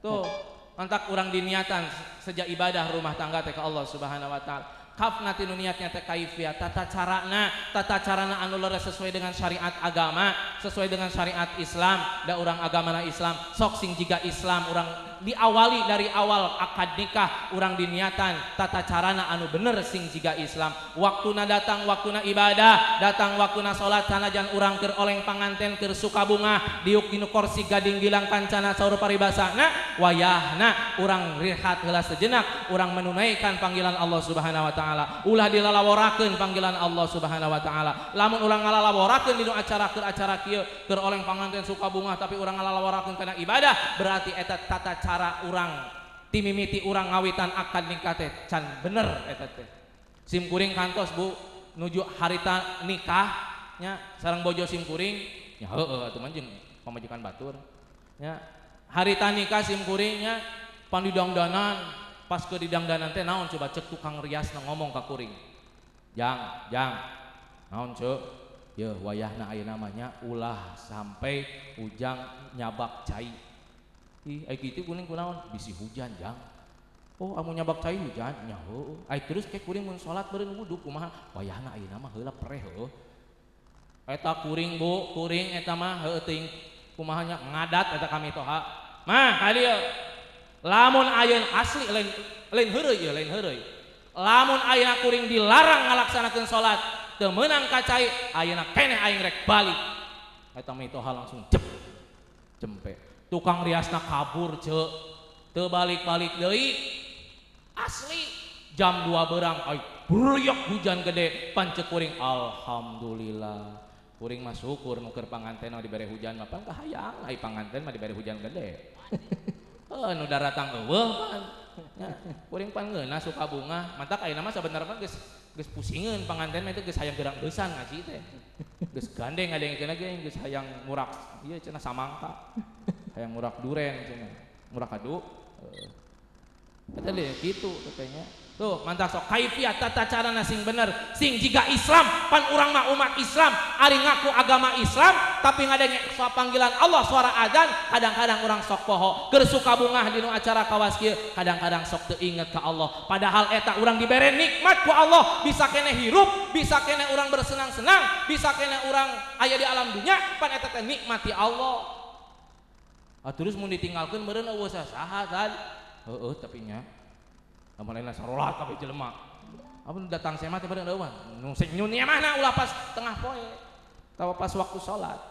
tuh mantak urang diniatan sejak ibadah rumah tangga teh ka Allah Subhanahu wa taala. Kafna tinu niatnya teh kaifiyah tata carana anu leres sesuai dengan syariat agama, sesuai dengan syariat Islam. Da urang agamana Islam, sok sing jiga Islam urang diawali dari awal akad nikah urang diniatan tata carana anu bener sing jiga Islam. Waktuna datang waktuna ibadah, datang waktuna salat sanajan urang keur oleng panganten keur sukabunga diuk dinu kursi gading gilang kancana saur paribasana wayahna urang rehat heula sejenak urang menunaikan panggilan Allah Subhanahu wa taala. Ulah dilalaworakeun panggilan Allah Subhanahu wa taala. Lamun urang ngalalaworakeun dinu acara keur acara kieu keur oleng panganten sukabunga tapi urang ngalalaworakeun kana ibadah berarti eta tata cara urang timimiti urang ngawitan akad nikah teh can bener eta teh. Sim kuring kantos Bu nuju harita nikah nya sareng bojo sim kuring nya heueuh atuh mah jeung pamajikan batur nya harita nikah sim kuring nya pandidangdanan pas ke didangdanan teh naon coba cek tukang rias ngomong ka kuring jang jang naon cek ye wayahna ayeuna mah nya ulah sampai ujang nyabak cai. Ih ai kitu kuring kunaon bisi hujan jang. Oh amun nyabak cai hujan nya heueuh. Ai terus ke kuring mun salat beureun wudu kumaha wayahna ayeuna mah heula preh heueuh. Eta kuring Bu, kuring eta mah heueuh teuing kumaha nya ngadat eta kami toha. Mah ka dieu lamun ayeuna asli lain lain heureuy ieu lain heureuy. Lamun ayeuna kuring dilarang ngalaksanakeun salat teu meunang ka cai ayeuna keneh aing rek balik. Eta mitoha langsung jep jempe. Tukang riasna kabur ceu teu balik-balik deui. Asli jam 2 berang ai bruyok hujan gede pancek kuring alhamdulillah. Kuring mah syukur nu keur panganten mah dibere hujan mah pan kahayang ai panganten mah dibere hujan gede. Heuh nu daratang eueuh pan. Nya kuring pan ngeunah suka bunga mantak ayeuna mah sabenerna geus geus pusingeun panganten mah itu geus hayang gerang geusan ngaji teh. Geus gandeng ngadengkeun ge geus hayang murak ieu cenah samangka. Hayang ngurak duren cenah. Ngurak kadu. Eta deh kitu katanya. Tuh mantap sok kaifiat tata carana sing bener, sing jiga Islam, pan urang mah umat Islam, ari ngaku agama Islam tapi ngadenge suara panggilan Allah, suara azan, kadang-kadang urang sok poho, keur suka bungah dinu acara kawas kieu, kadang-kadang sok teu inget ka Allah. Padahal eta urang dibere nikmat ku Allah, bisa keneh hirup, bisa keneh urang bersenang-senang, bisa keneh urang aya di alam dunya, pan eta teh nikmati Allah. Ah terus mun ditinggalkeun meureun eueuh saha tadi. Heeh tapi nya lamun lain sarolat kabeh jelema. Apa nu datang saya mah teh beureun eueuh. Nu sing nyunia mana ulah pas tengah poe. Tawa pas waktu salat.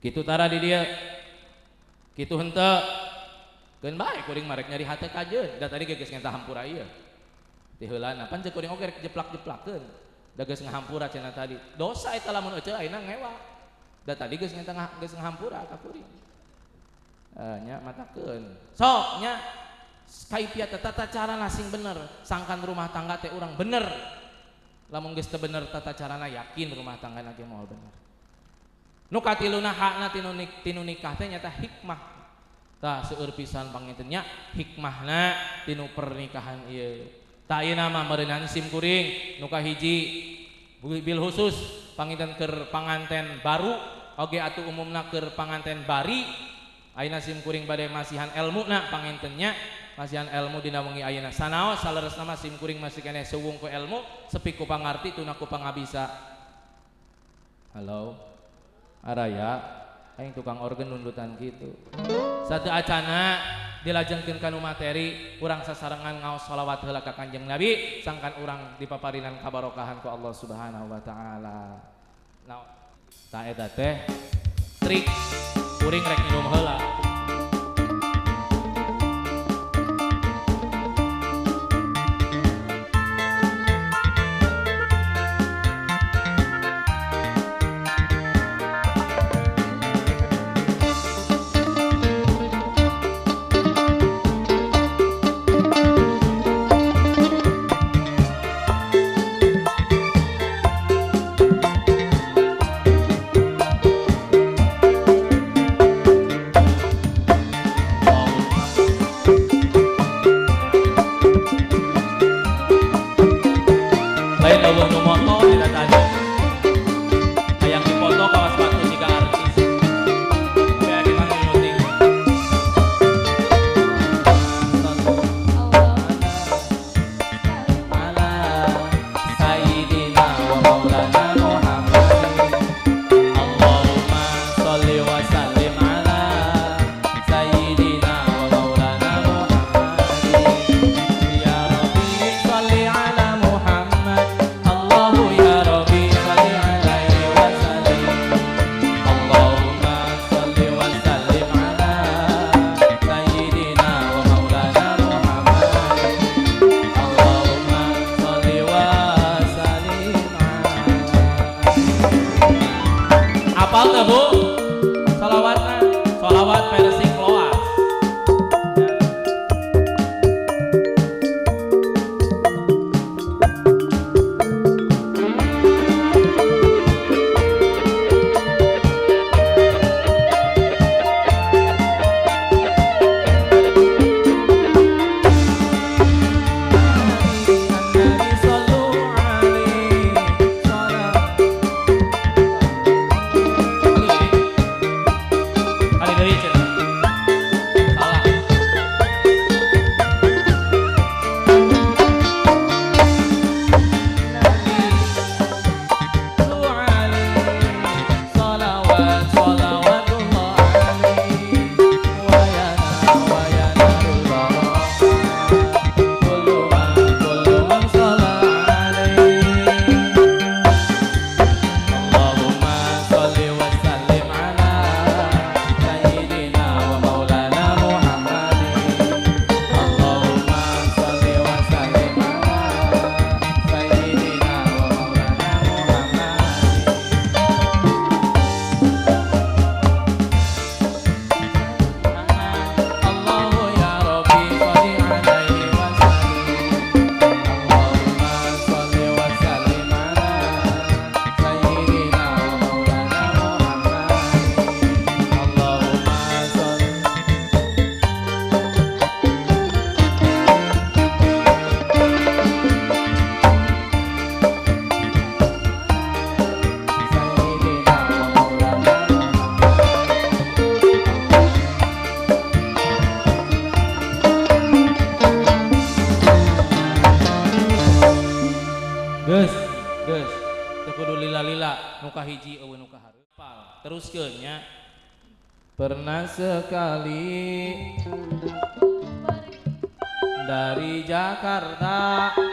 Kitu tara di dieu. Kitu henteu. Keun bae kuring mah rek nyari hate kajeun. Da tadi ge geus ngenta hampura ieu. Ti heulana pan ceuk kuring oge rek jeplak-jeplakeun. Da geus ngahampura cenah tadi. Dosa eta lamun euceu ayeuna ngewa. Da tadi geus ngenta geus ngahampura ka kuring. Nya matakeun. Sok nya kaifiat tata carana sing bener, sangkan rumah tangga teh urang bener. Lamun geus teu bener tata carana yakin rumah tangga ge moal bener. Nu katiluna hakna tinu nikah teh nyata hikmah. Tah seueur pisan panginten nya hikmahna tinu pernikahan ieu. Tah ayeuna mah meureunnan sim kuring nu kahiji bil khusus panginten keur panganten baru oge atuh umumna keur panganten bari. Ayeuna sim kuring bade masihan elmuna pangintennya masihan ilmu dina wengi ayeuna sanaos saleresna mah sim kuring masih keneh suwung ku ilmu sepi ku pangarti tuna ku pangabisa. Halo araya aing tukang organ nundutan kitu satu acana dilajengkeun kanu materi urang sasarengan ngaos sholawat heula ka Kanjeng Nabi sangkan urang dipaparinan kabarokahan ku Allah Subhanahu wa taala. Nah ta eta teh trik kuring rek minum heula. Teruskeun nya. Pernah sekali dari Jakarta ke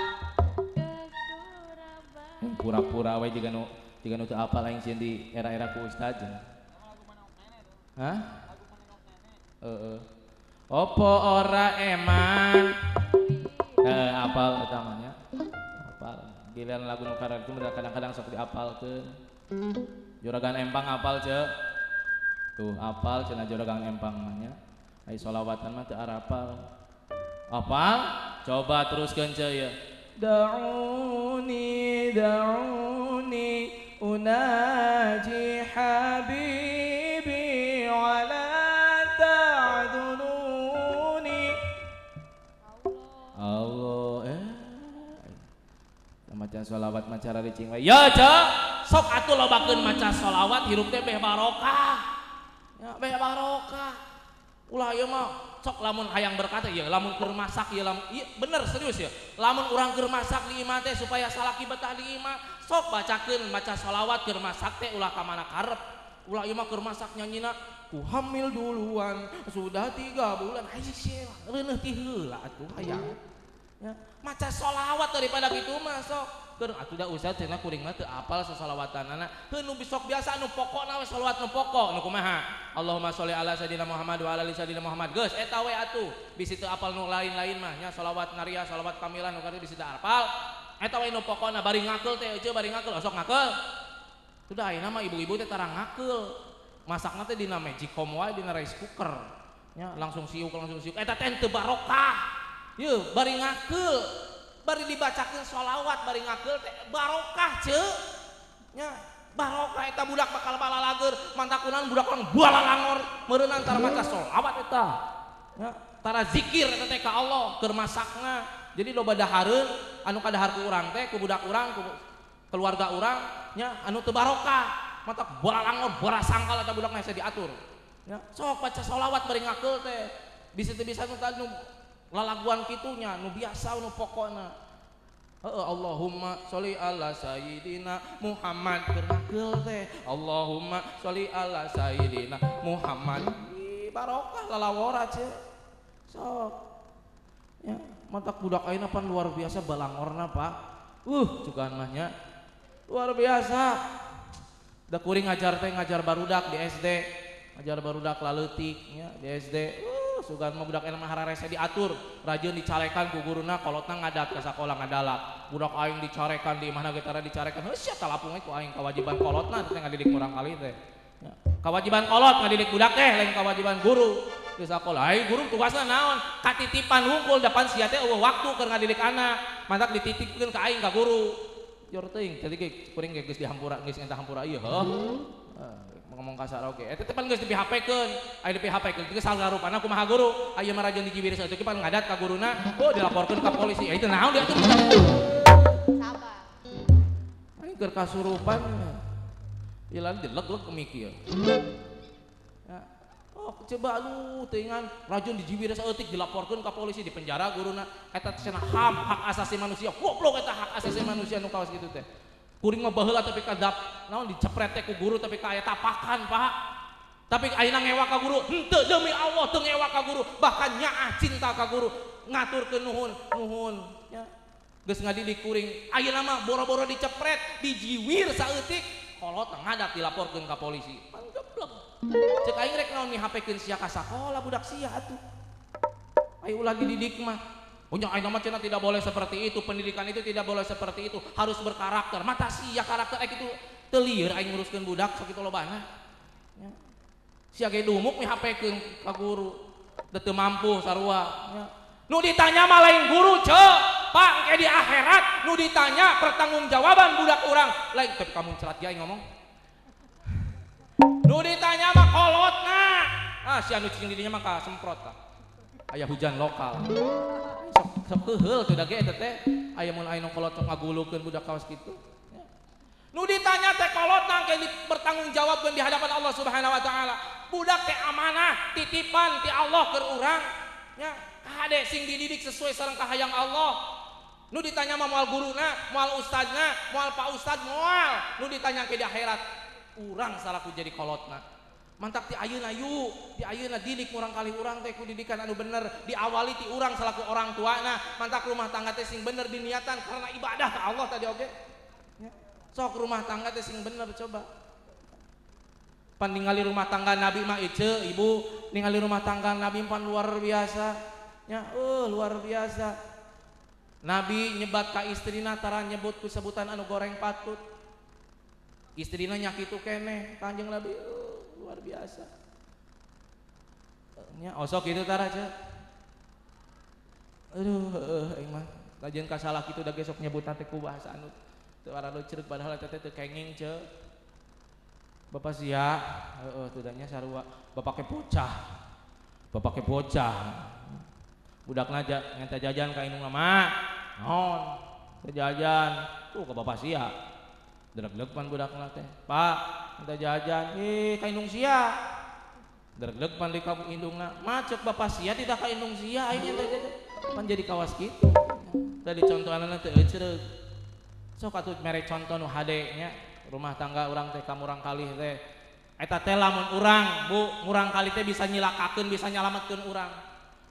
Surabaya. Pura-pura we jiga nu teu apal aing sieun di era-era ku ustad cenah. Hah? Heeh. Opo ora eman? Apal utamanya. Apal. Giliran lagu nu kararitu kadang-kadang sok diapalkeun. Juragan Empang apal ceu. Tuh apal cenah Juragan Empang mah nya. Ai sholawatan mah teu arapal. Apal? Coba teruskeun ceu ieu. Da'uni da'uni unaji habibi wala ta'dununi. Allah maca sholawat maca raricing we. Ya ceu, sok atuh lobakeun maca sholawat hirup teh beh barokah. Ya beh barokah. Ulah ieu mah sok lamun hayang berkata ya lamun keur masak ya lamun ieu bener serius ya. Lamun urang keur masak di imah teh supaya salaki betah di imah, sok bacakeun maca sholawat keur masak teh ulah ka mana karep. Ulah ieu mah keur masak nyanyina ku hamil duluan sudah 3 bulan. Hayang sia reuneuh ti heula atuh hayang. Ya, maca sholawat daripada kitu mah sok. Keur atuh da ustaz cenah kuring mah teu apal sasalawatanana. Heuh nu sok biasa nu pokokna we sholawat nu pokok nu kumaha? Allahumma sholli ala sayidina Muhammad wa ala ali sayidina Muhammad. Geus eta we atuh. Bisi teu apal nu lain-lain mah nya sholawat nariyah, sholawat kamilah nu kitu bisi teu apal. Eta we nu pokokna bari ngakeul teh euceu bari ngakeul osok ngakeul. Sudah ayeuna mah ibu-ibu teh tara ngakeul. Masakna teh dina magicom wae dina rice cooker. Nya langsung siuk eta teh teu barokah. Yeuh bari ngakeul, bari dibacakeun sholawat bari ngakeul teh barokah ceu. Nya barokah eta budak bakal balalager, mantakunan budak orang balalangor meureun antara maca sholawat eta. Nya tara zikir eta teh ka Allah keur masakna. Jadi loba dahareun anu kadahar ku urang teh ku budak urang ku keluarga urang nya anu teu barokah. Matak balalangor barasangkal eta budakna hese diatur. Nya sok baca sholawat bari ngakeul teh. Bisa teu bisa nu tadi lalaguan kitunya nu biasa nu pokokna. Heeh Allahumma sholli ala sayyidina Muhammad keur ngakeul teh. Allahumma sholli ala sayyidina Muhammad. Ih barokah lalawora ceu. Sok. Ya, mantak budak ayeuna pan luar biasa balangorna, Pak. Cukaan mah nya. Luar biasa. Da kuring ngajar teh ngajar barudak di SD. Ngajar barudak laleutik nya di SD. Sugan mah budak enak mah hararese diatur, rajin dicarekan ku guruna kolotna ngadat ka sakola ngadalak. Budak aing dicarekan di imahna ge tara dicarekan. Heuh sia talapung we ku aing kewajiban kolotna teh ngadidik murang kali teh. Ya. Kewajiban kolot ngadidik budak teh lain kewajiban guru di sakola. Ai guru tugasna naon? Katitipan hungkul depan sia teh eueuh waktu keur ngadidik anak. Mantak dititipkeun ka aing ka guru. Jor teuing jadi ge kuring ge geus dihampura geus entah hampura ieu heuh. Ngomong kasar oge. Eta teh pan geus di PHP-keun. Aya di PHP-keun geus sagarupana kumaha guru. Aya mah rajeun dijiwir saeutik pan ngadat ka guruna, oh dilaporkeun ka polisi. Ya itu naon diatur. Sabar. Aing keur kasurupan. Ilan dileg-leg mikir. Ya. Oh, coba aduh teuingan rajeun dijiwir saeutik dilaporkeun ka polisi di penjara guruna. Eta teh cenah HAM, hak asasi manusia. Goblok eta hak asasi manusia nu kawas kitu teh. Kuring mah baheula tapi kadap naon dicepret teh ku guru tapi ka aya tapakan Pak. Tapi ayeuna ngewa ka guru, henteu demi Allah teu ngewa ka guru, bahkan nyaah cinta ka guru, ngaturkeun nuhun, nuhun nya. Geus ngadidik kuring, ayeuna mah boro-boro dicepret, dijiwir saeutik, kolot ngadak dilaporkeun ka polisi. Pan geblek. Ceuk aing rek naon mihapekeun sia ka sakola budak sia atuh. Ayo ulah dididik mah. Punya aing mah cenah tidak boleh seperti itu, pendidikan itu tidak boleh seperti itu, harus berkarakter. Mata sia karakter aing itu teu lieur aing nguruskeun budak sakitu lobana. Nya. Sia ge dumuk mihapekeun ka guru. Da teu mampu sarua nya. Nu ditanya mah lain guru, ceu. Pak, engke di akhirat nu ditanya pertanggungjawaban budak urang. Lain tapi kamu celat ge aing ngomong. Nu ditanya mah kolotna. Ah sia nu cicing di dinya mah ka semprot tah. Aya hujan lokal. Sok keheul teu da ge eta teh aya mun aya nu kolot sok ngagulukeun budak kawas kitu. Nu ditanya teh kolotna engke dipertanggungjawabkeun di hadapan Allah Subhanahu wa taala. Budak teh amanah, titipan ti Allah keur urang. Nya, kade sing dididik sesuai sareng kahayang Allah. Nu ditanya mah moal guruna, moal ustadna, moal pak ustad, moal. Nu ditanya ke di akhirat. Urang salaku jadi kolotna. Mantak ti ayeuna yuk, ti ayeuna didik murang kali urang teh ku didikan anu bener, diawali ti urang salaku orang tuana. Mantak rumah tangga teh sing bener diniatan karena ibadah ka Allah tadi oge. Ya. Sok rumah tangga teh sing bener coba. Pan ningali rumah tangga Nabi mah ieu ibu, ningali rumah tangga Nabi pan luar biasa. Ya, luar biasa. Nabi nyebat ka istrina tara nyebut ku sebutan anu goreng patut. Istrina nya kitu keneh Kanjeng Nabi luar biasa. Nya osok kitu tara ceu. Aduh aing mah lajeun kasalah kitu da ge sok nyebutna teh ku bahasa anu teu araluceuk padahal eta teh teu kenging ceu. Bapak sia heueuh teu nya sarua bapak ke bocah. Bapak ke bocah. Budakna ngenta jajan ka indungna mah. Naon? Teu jajan. Tuh ka bapak sia. Deg-deg pan budakna teh. Pak, minta jajan. Ih, ka indung sia. Deg-deg pan di ka indungna. Ma ceuk bapak sia tidak ka indung sia aing nyenta jajan. Pan jadi kawas kitu. Tadi contohanna teu eucereug. Sok atuh mere contoh nu hade nya rumah tangga urang teh ka murang kalih teh. Eta teh lamun urang, Bu, murang kalih teh bisa nyilakakeun, bisa nyalametkeun urang.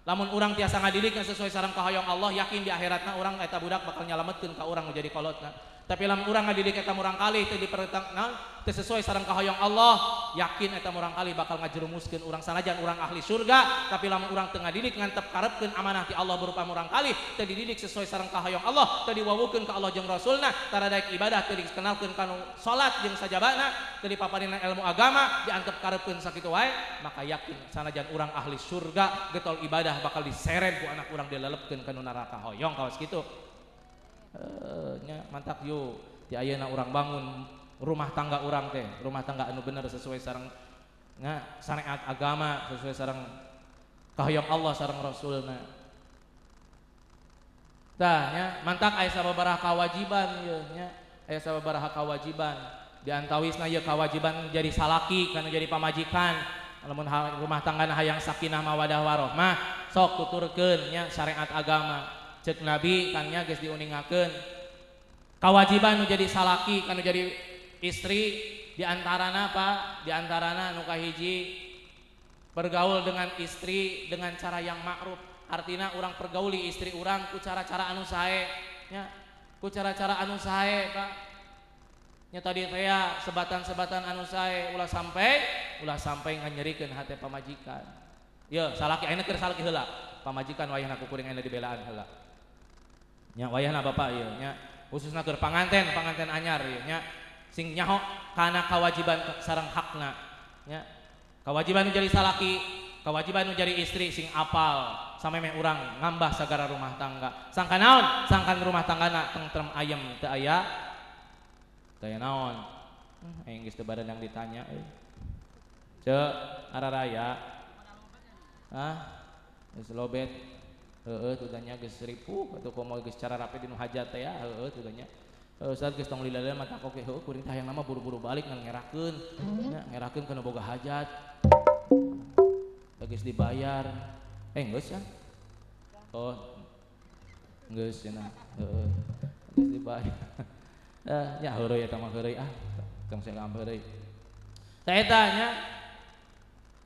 Lamun urang tiasa ngadidik sesuai sareng kahoyong Allah, yakin di akhiratna urang eta budak bakal nyalametkeun ka urang jadi kolotna. Tapi lamun urang ngadidik eta murang kalih teu dipertang teu sesuai sareng kahoyong Allah, yakin eta murang kalih bakal ngajerumuskeun urang sanajan urang ahli surga, tapi lamun urang teu ngadidik ngantep karepkeun amanah ti Allah berupa murang kalih, teu dididik sesuai sareng kahoyong Allah, teu diwawukeun ka Allah jeung Rasulna, tara daek ibadah teu dikenalkeun kanu salat jeung sajabana, teu dipaparina ilmu agama, diantep karepkeun sakitu wae, maka yakin sanajan urang ahli surga getol ibadah bakal diseret ku anak urang dilelepkeun kana neraka hoyong kawas kitu. Nya mantak yuk ti ayeuna urang bangun rumah tangga urang teh, rumah tangga anu bener sesuai sareng nya syariat agama, sesuai sareng kahoyong Allah sareng Rasulna. Tah nya mantak aya sababaraha kewajiban ieu nya, aya sababaraha kewajiban. Di antawisna ieu kewajiban jadi salaki kana jadi pamajikan. Lamun rumah tangga hayang sakinah mawadah warohmah sok tuturkeun nya syariat agama. Cek Nabi kan nya geus diuningakeun kewajiban nu jadi salaki kanu jadi istri di antarana apa? Di antarana nu kahiji bergaul dengan istri dengan cara yang ma'ruf. Artina urang pergauli istri urang ku cara-cara anu sae nya, ku cara-cara anu sae Pak. Nya tadi teh sebatan-sebatan anu sae ulah sampai nganyerikeun hate pamajikan. Ye salaki ayeuna keur salaki heula, pamajikan wayahna ku kuring ayeuna dibelaan heula. Nya wayahna bapak ieu nya khususna keur panganten, panganten anyar ieu nya sing nyaho kana kewajiban sareng hakna nya. Kewajiban nu jadi salaki, kewajiban nu jadi istri sing apal samemeh urang ngambah sagara rumah tangga. Sangkan naon? Sangkan rumah tanggana tentrem ayem teu aya teu aya naon. Aing geus teu badan yang ditanya euy. Ceu araraya. Ah, geus lobet. Heeh tuh nya geus ripuh atuh komo geus cara rapi di nu hajat teh ya heeh tuh nya. Ustaz geus tong lila-lila mah takok heueuh kuring teh hayang nama buru-buru balik ngan ngerakeun. Nya ngerakeun kana boga hajat. Geus dibayar. Geus ya. Oh. Geus cenah. Heeh. Geus dibayar. Nya heureuy eta mah heureuy ah. Tong saya heureuy. Tah eta nya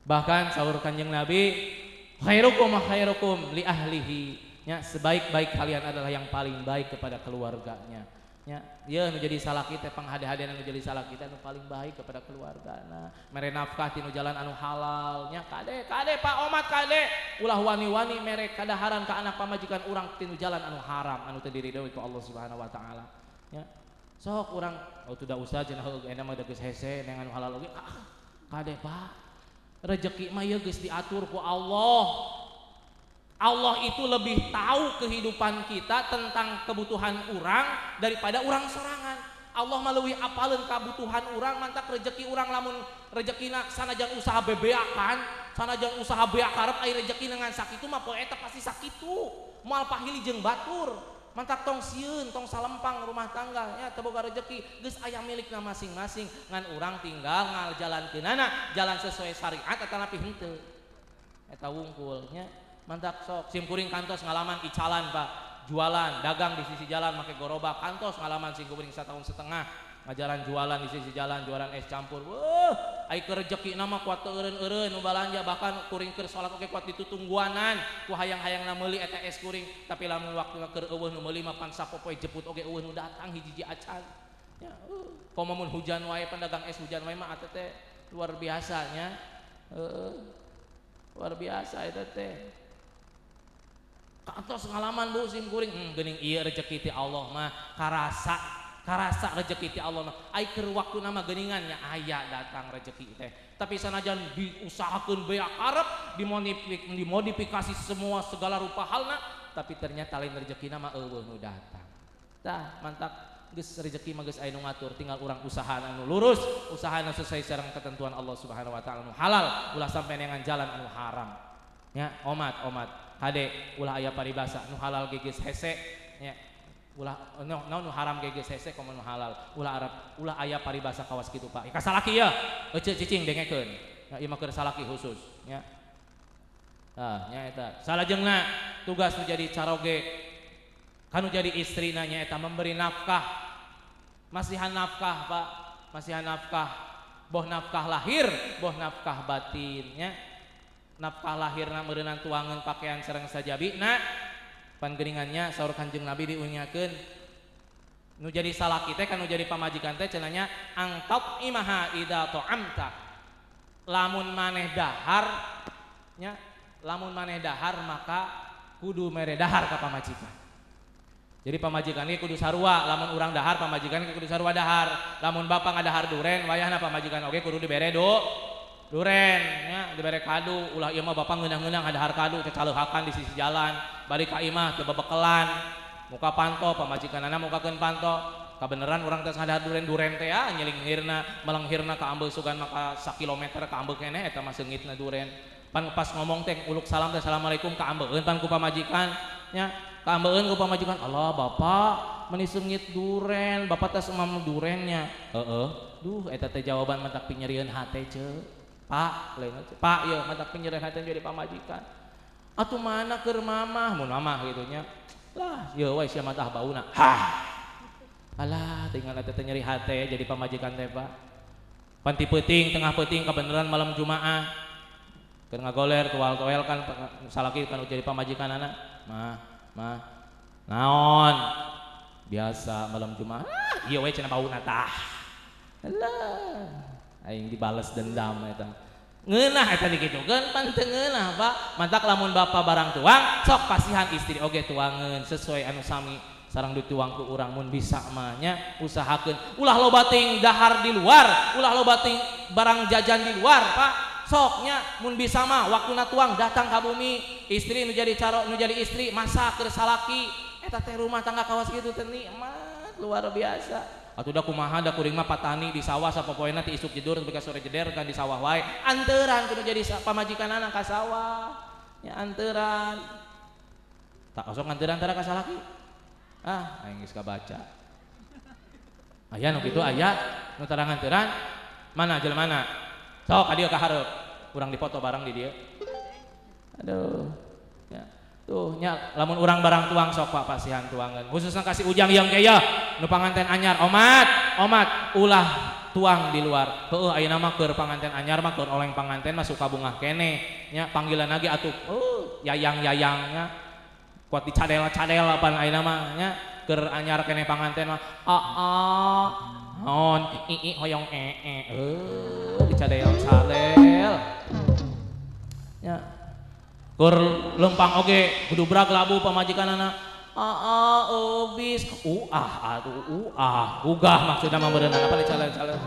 bahkan saur Kanjeng Nabi khairukum khairukum li ahlihi nya, sebaik-baik kalian adalah yang paling baik kepada keluarganya nya. Ieu nu jadi salaki teh panghade-hadena nu jadi salaki teh nu paling baik kepada keluargana, mere nafkah tinu jalan anu halal nya. Kade kade Pak Omat kade ulah wani-wani mere kadaharan ka anak pamajikan urang tinu jalan anu haram anu teu diridhoi ku Allah Subhanahu wa taala nya. Sok urang oh tidak usah cenah heueuh enak mah geus hese neangan anu halal oge ah kade Pak. Rezeki mah ieu geus diatur ku Allah. Allah itu lebih tahu kehidupan kita tentang kebutuhan urang daripada urang sorangan. Allah mah leuwih apaleun kabutuhan urang, mantak rezeki urang lamun rezekina sanajan usaha bebeakan, sanajan usaha beak karep ai rezekina ngan sakitu mah poe eta pasti sakitu. Moal pahili jeung batur. Mantak tong sieun, tong salempang rumah tangga nya teu boga rezeki, geus aya milikna masing-masing ngan urang tinggal ngajalankeunana jalan sesuai syariat atanapi henteu. Eta wungkul nya. Mantak sok sim kuring kantos ngalaman icalan Pak, jualan dagang di sisi jalan make gerobak kantos ngalaman sim kuring 1,5 tahun. Ngajaran jualan di sisi jalan, jualan es campur. Wah, ai keur rejeki nama kuat teu eureun-eureun nu balanja bahkan kuring keur salat oge kuat ditutungguanan ku hayang-hayangna meuli eta es kuring, tapi lamun waktuna keur eueuh nu meuli mah pan sapopoe jeput oge eueuh nu datang hiji-hiji acan. Ya, komo mun hujan wae pedagang es hujan wae mah eta teh luar biasa nya. Heeh. Luar biasa eta teh. Kantos ngalaman Bu sim kuring, geuning ieu rejeki ti Allah mah karasa karasa rezeki ti Allah mah ai keur waktuna mah geuningan nya aya datang rezeki teh tapi sanajan diusahakeun beak karep dimodifikasi semua segala rupa halna tapi ternyata lain rezekina mah eueuh nu datang tah mantap geus rezeki mah geus aya nu ngatur tinggal urang usaha anu lurus usaha anu sesuai sareng ketentuan Allah Subhanahu wa taala anu halal ulah sampe neangan jalan anu haram nya omat omat hade ulah aya paribasa nu halal ge geus hese nya ulah no nu haram ge geus hese komo nu halal ulah Arab ulah aya paribasa kawas kitu Pak ka salaki ya ece cicing dengekeun ya ieu mah keur salaki khusus nya tah nya eta salajengna tugas nu jadi caroge kanu jadi istrina nya eta memberi nafkah masihan nafkah Pak masihan nafkah boh nafkah lahir boh nafkah batin nya nafkah lahirna meureunnan tuangan pakaian sareng sajabina pan geuningannya saur Kanjeng Nabi diunyakeun nu jadi salaki teh kan nu jadi pamajikan teh cenah nya angtop imaha idza ta'amta lamun maneh dahar nya lamun maneh dahar maka kudu mere dahar ka pamajikan. Jadi pamajikan ge kudu sarua lamun urang dahar pamajikan ge kudu sarua dahar lamun bapak ngadahar duren wayahna pamajikan oge kudu dibere duren nya dibere kadu ulah ieu mah bapak ngeunah-ngeunah ngadahar kadu cecaleuhakan di sisi jalan bari ka imah teu bebekelan muka panto pamajikanana mukakeun panto kabeneran urang teh ngadahar duren-duren teh ah nyelinghirna melenghirna ka ambeul sugan maka sakilometer ka ambeul keneh eta mah seungitna duren pan pas ngomong teh uluk salam teh assalamualaikum ka ambeun pan ku pamajikan nya ka ambeun ku pamajikan Allah bapak meni seungit duren bapak teh semam durennya heeh duh eta teh jawaban mantak pinyerieun hate ceu Pak, lain Pak, ya mantak penyerahan hati jadi pamajikan. Atuh mana keur mamah, mun mamah gitu nya. Lah, ieu we sia mah tah bauna. Hah. Alah, tinggal eta teh nyeri hate jadi pamajikan teh, Pak. Panti peuting, tengah peuting kabeneran malam Jumaah. Keur ngagoler tual-toel kan salaki kan jadi pamajikanana. Mah, mah. Naon? Biasa malam Jumaah. Ieu we cenah bauna tah. Alah. Aing dibales dendam eta. Ngeunah eta dikitukeun pan teu ngeunah Pak. Mantak lamun bapa barang tuang sok pasihan istri oge tuangeun sesuai anu sami sareng dituang ku urang mun bisa mah nya usahakeun. Ulah loba teuing dahar di luar, ulah loba teuing barang jajan di luar Pak. Sok nya mun bisa mah waktuna tuang datang ka bumi, istri nu jadi caro nu jadi istri masak keur salaki eta teh rumah tangga kawas kitu teh nikmat luar biasa. Atuh da kumaha da kuring mah patani di sawah sapopoena ti isuk jedur nepi ka sore jeder kan di sawah wae. Anteuran kudu jadi pamajikanana ka sawah. Nya anteuran. Tak osok anteuran tara ka salaki. Ah, aing geus kabaca. Aya nu kitu aya nu tara nganteran. Mana jelema mana? Sok ka dieu ka hareup. Urang dipoto bareng di dieu. Aduh. Ya. Tuh nya lamun urang barang tuang sok Pak pasihan tuangan. Khususna kasih ujang yang kaya nu panganten anyar omat, omat ulah tuang di luar. Heueuh ayeuna mah keur panganten anyar mah keur oleng panganten mah suka bungah keneh nya panggilan lagi atuh yayang-yayang nya kuat dicadel-cadel pan ayeuna mah nya keur anyar keneh panganten mah aa naon ii hoyong ee dicadel-cadel nya keur lempang oge gudubrak labu pamajikanana aa obis uah atuh uah ugah maksudna mah meureunana apa dicalel-calel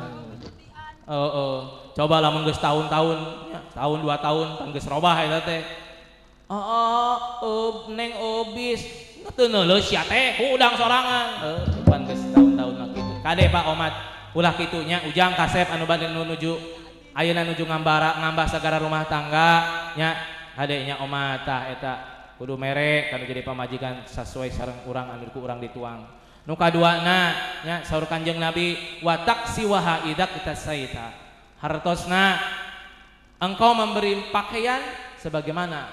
heeh coba lamun geus tahun-tahun nya tahun 2 tahun pan geus robah eta teh aa neng obis teu neuleuh sia teh udang sorangan heuh pan geus tahun-tahun mah kitu kade Pak Omat ulah kitu nya ujang kasep anu bade nuju ayeuna nuju ngambara ngambah sagara rumah tangga nya hadenya omat tah eta kudu mere kana jadi pamajikan sasuai sareng urang anu ku urang dituang. Nu kaduana nya saur Kanjeng Nabi wa taksiwaha idza kitasaita. Hartosna engkau memberi pakaian sebagaimana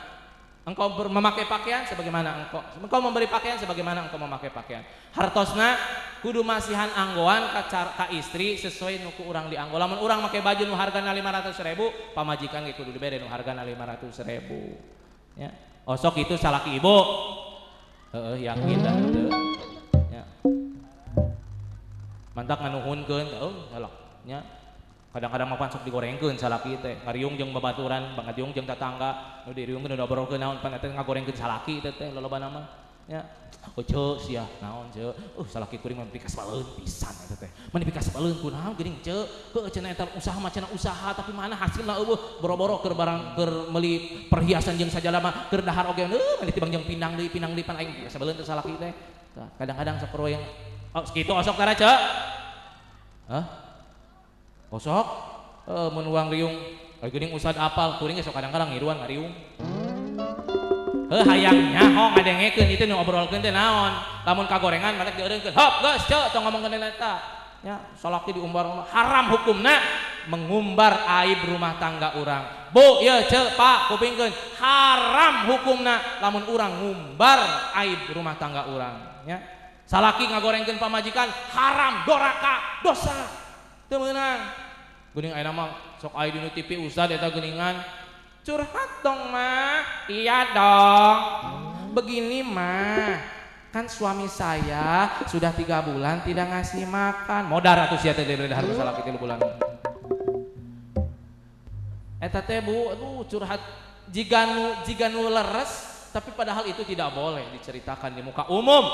engkau memakai pakaian sebagaimana engkau memberi pakaian sebagaimana engkau memakai pakaian. Hartosna Kudu masihan anggoan ka istri sesuai nu ku urang dianggo. Lamun urang make baju nu hargana 500.000, pamajikan ge kudu dibere nu hargana 500.000. Ya. Osok itu salaki ibu. Heeh, yakin dah teu. Ya. Mantak nganuhunkeun, heuh galak nya. Kadang-kadang mah pan sok digorengkeun salaki teh, ngariung jeung babaturan, ngariung jeung tatangga, nu diriungkeun nu diobrolkeun naon pan eta ngagorengkeun salaki teh teh lolobana mah. Nya, ceu sia naon ceu, salaki kuring mah pikasbaleun pisan eta teh. Meni pikasbaleun kunaon geuning ceu, heuh cenah eta usaha mah cenah usaha tapi mana hasilna eueuh, boro-boro keur barang keur meuli perhiasan jeung sajala mah keur dahar oge heuh meni tibang jeung pinang deui pan aing pikasbaleun teh salaki teh. Kadang-kadang sok yang oh sakitu osok tara ceu. Hah? Osok mun uang riung geuning ustad apal kuring ge sok kadang-kadang ngiruan ngariung. Heuh hayang nyaho ngadengekeun itu nu obrolkeun teh naon. Lamun kagorengan matak dieureunkeun. Hop geus ceu tong ngomongkeun eta. Nya salaki diumbar haram hukumna mengumbar aib rumah tangga urang. Bu ieu ceu Pak kupingkeun haram hukumna lamun urang ngumbar aib rumah tangga urang nya. Salaki ngagorengkeun pamajikan haram doraka dosa. Teu meunang. Geuning ayeuna mah sok aya dinu TV ustad eta geuningan curhat dong mah. Iya dong. Begini mah, kan suami saya sudah 3 bulan tidak ngasih makan. Modar atuh sia teh dibere dahar ku salaki 3 bulan. Eta teh Bu, aduh curhat jiga nu leres, tapi padahal itu tidak boleh diceritakan di muka umum.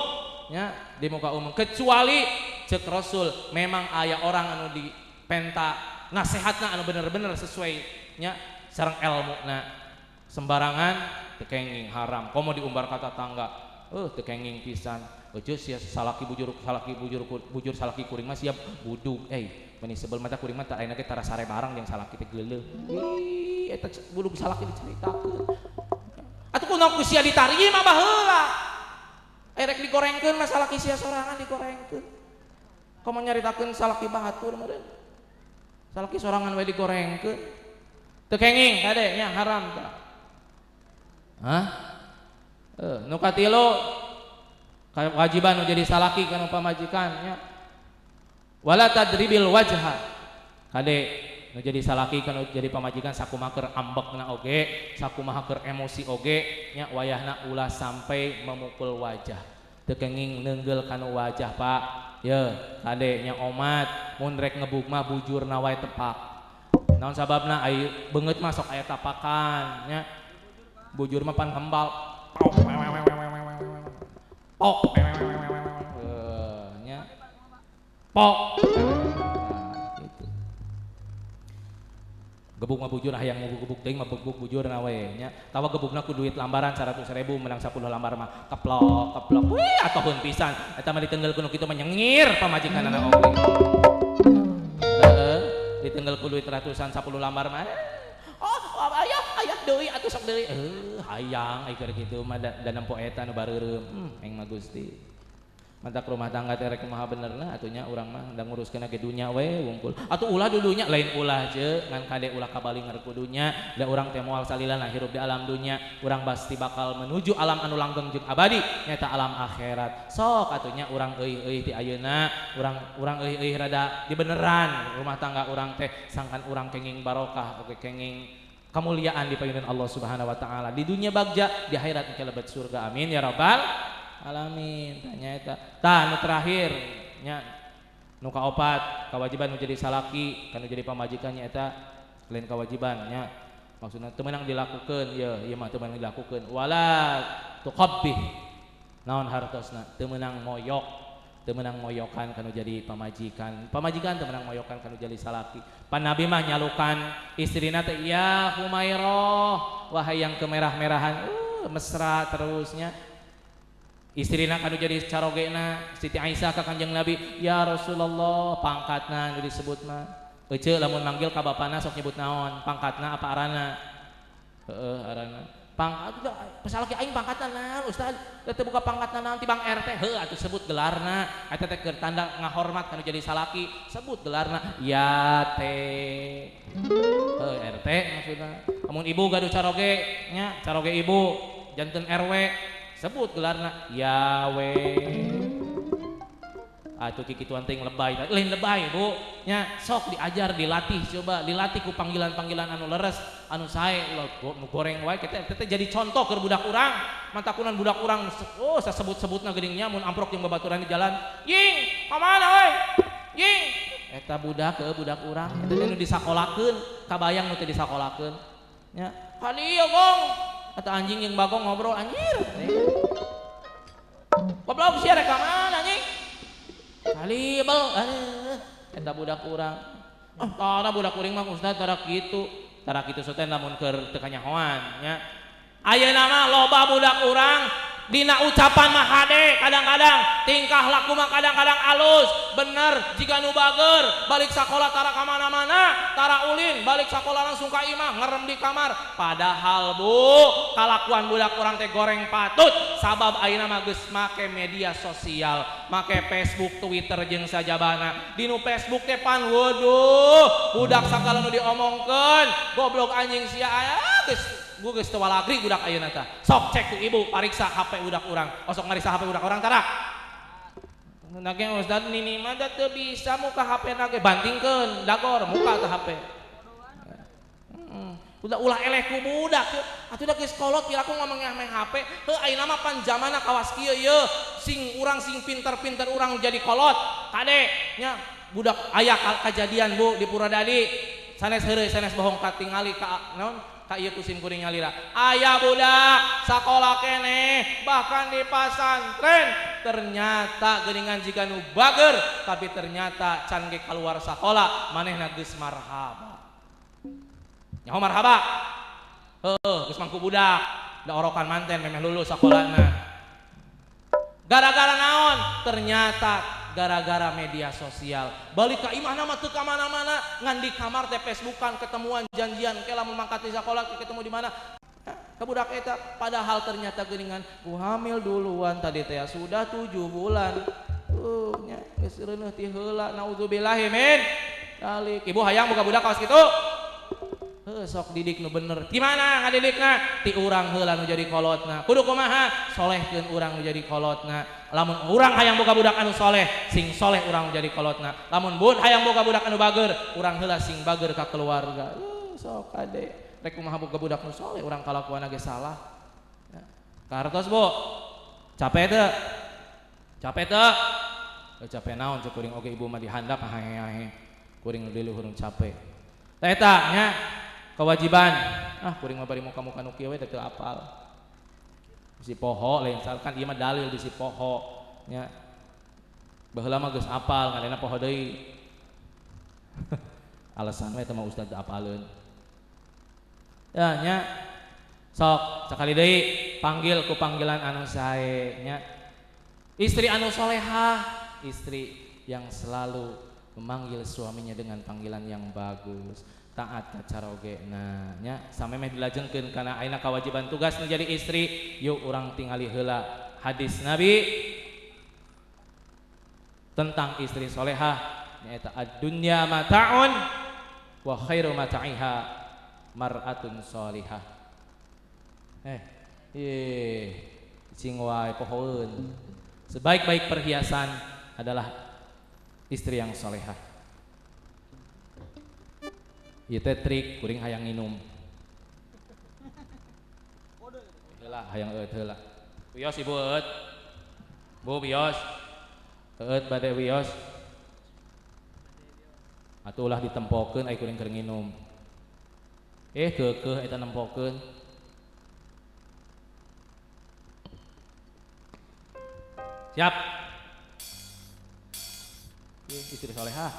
Ya, di muka umum kecuali cek Rasul memang aya orang anu dipenta nasehatna anu bener-bener sesuai nya sareng elmuna. Sembarangan teu kenging haram komo diumbar ka tatangga teu kenging pisan eueuh sia salaki bujur salaki bujur bujur salaki kuring mah siap budug meni sebel mata kuring mah ayeuna ge tara sare barang jeung salaki teh geuleuh ih eta budug salaki dicaritakeun atuh kunaon ku sia ditarima baheula erek digorengkeun mah salaki sia sorangan digorengkeun komo nyaritakeun salaki bahatur meureun salaki sorangan we digorengkeun teu kenging kade nya haram tah. Hah? Nu katilu kewajiban nu jadi salaki kana pamajikan nya. Wala tadribil wajha. Kade nu jadi salaki kana jadi pamajikan sakumaha keur ambekna oge, sakumaha keur emosi oge nya wayahna ulah sampai memukul wajah. Teu kenging neunggeul kana wajah, Pak. Ye, kade nya omat mun rek ngebug mah bujurna wae tepak. Naon sababna ai beungeut mah sok aya tapakan nya. Bujur mah pan kembal. Pok pok nya. Pok. Nah, gitu. Gebuk mah bujur hayang gebuk teuing mah gebuk bujurna we nya. Tawa gebukna ku duit lambaran 100.000 menang 10 lambar mah keplok keplok. Wih atohun pisan. Eta mah ditenggelkeun ku kitu mah nyengir pamajikanana oge. Heeh, ditenggelkeun ku duit ratusan 10 lambar mah. Oh, ayah, ayah deui atuh sok deui. Hayang ai keur kitu mah da nempo eta nu bareureum. Aing mah Gusti. Mantak rumah tangga teh rek kumaha benerna atuh nya urang mah da nguruskeun ge dunya we wungkul. Atuh ulah dudunya lain ulah je ngan kade ulah kabalingar ku dunya da urang teh moal salilana hirup di alam dunya, urang pasti bakal menuju alam anu langgeng jeung abadi nyaeta alam akhirat. Sok atuh nya urang euy-euy ti ayeuna, urang euy-euy rada dibeneran rumah tangga urang teh sangkan urang kenging barokah oge kenging kemuliaan di payunan Allah Subhanahu wa taala di dunia bagja di akhirat engke lebet surga. Amin ya rabbal alamin. Tanya eta tah nu terakhir nya nu kaopat kewajiban nu jadi salaki kanu jadi pamajikan nya eta lain kewajiban nya maksudna teu meunang dilakukeun ye ieu mah teu meunang dilakukeun wala tuqabbih naon hartosna teu meunang moyok teu meunang moyokan kanu jadi pamajikan pamajikan teu meunang moyokan kanu jadi salaki. Pan Nabi mah nyalukan istrina teh ya Humairah wahai yang kemerah-merahan mesra terusnya. Istrina kanu jadi carogena Siti Aisyah ka Kanjeng Nabi ya Rasulullah pangkatna nu disebut mah ece lamun manggil ka bapana sok nyebut naon pangkatna apa arana heeh arana pangkat salaki aing pangkatna naon ustaz teu buka pangkatna naon tibang RT heuh atuh sebut gelarna eta teh keur tanda ngahormat kanu jadi salaki sebut gelarna ya teh heuh RT maksudna lamun ibu gaduh caroge nya caroge ibu janten RW sebut gelarna ya we Atuh kikituan teh lebay, lain lebay Bu nya, sok diajar, dilatih, coba dilatih ku panggilan-panggilan anu leres, anu sae, ulah nu goreng wae. Kita teh jadi contoh keur budak urang, mantakunan budak urang oh sasebut-sebutna geuning nya mun amprok jeung babaturan di jalan, "Ying, ka mana we? Ying." Eta budak ke budak urang, eta teh nu disakolakeun, kabayang nu teu disakolakeun nya. "Ka dieu, Gong." Eta anjing jeung bagong ngobrol, anjir. "Goblok sia, rek ka mana anjing?" "Kali bel." Eta budak urang. Ah, tara budak kuring mah Ustaz tara kitu. Tara kitu soten lamun keur teu kanyahoan nya. Ayeuna mah loba budak urang dina ucapan mah hade kadang-kadang, tingkah laku mah kadang-kadang alus, bener jiga nu bager, balik sakola tara ka mana-mana, tara ulin, balik sakola langsung ka imah, ngerem di kamar. Padahal Bu, kalakuan budak urang teh goreng patut, sabab ayeuna mah geus make media sosial, make Facebook, Twitter jeung sajabana. Dinu Facebook teh pan waduh, budak sagala nu diomongkeun, goblok anjing sia, geus gue geus teu walagri budak ayeuna tah. Sok cek ku ibu, pariksa HP budak urang. Osok mariksa HP budak urang tara. Nage Ustaz nini mah da teu bisa muka HP na ge, bantingkeun dagor muka tah HP. Udah ulah eleh ku budak atuh da geus kolot piraku ngomong ame HP. Heuh ayeuna mah pan zamana kawas kieu ieu, sing urang sing pinter-pinter urang jadi kolot. Kade nya budak aya kajadian Bu di Purwadadi. Sanes heureuy sanes bohong katingali ka naon? Ka ieu kusim kuring nyalira. Aya budak sakola keneh bahkan di pasantren ternyata geuningan jiga nu bager tapi ternyata can ge kaluar sakola manehna geus marhaba. Nyaho marhaba? Heuh geus mangku budak da orokan manten memeh lulus sakolana. Gara-gara naon? Ternyata gara-gara media sosial. Balik ka imahna mah teu ka mana-mana, ngan di kamar teh Facebookan, ketemuan, janjian, ke lamun mangkat di sakola ketemu di mana. Ka budak eta padahal ternyata geuningan ku hamil duluan tadi teh sudah 7 bulan. Nya geus reuneuh ti heula, naudzubillahi min dzalik. Ibu hayang boga budak kawas kitu? Heuh sok didik nu bener. Gimana ngadidikna? Ti urang heula nu jadi kolotna. Kudu kumaha? Solehkeun urang nu jadi kolotna. Lamun urang hayang boga budak anu soleh, sing soleh urang jadi kolotna. Lamun bun hayang boga budak anu bager, urang heula sing bager ka keluarga. Sok kade. Rek kumaha boga budak nu soleh, urang kalakuanna ge salah. Ya. Kartos Bu. Capek teu? Capek teu? Capek naon cek kuring oge ibu mah dihandap hahe-hahe. Kuring di luhur capek. Tah eta nya kewajiban. Ah kuring mah bari muka-muka nu kieu we teu apal. Bisi poho lain kan ieu mah dalil bisi poho nya. Baheula mah geus apal ngadena poho deui. Alasan we teh mah ustaz apaleun. Ya nya sok sakali deui panggil ku panggilan anu sae nya. Istri anu solehah, istri yang selalu memanggil suaminya dengan panggilan yang bagus, taat ka carogena nya. Samemeh dilajengkeun kana ayeuna kewajiban tugas menjadi istri, yuk urang tingali heula hadis Nabi tentang istri solehah nyaeta ad-dunya mata'un wa khairu mata'iha mar'atun solihah. Cing wae pohoeun. Sebaik-baik perhiasan adalah istri yang solehah. Ieu teh trik kuring hayang nginum. Heula hayang eueut heula. Wios ibu eueut. Bu wios. Eueut bade wios. Atuh ulah ditempokeun ai kuring keur nginum. Keukeuh eta nempokeun. Siap. Istri solehah.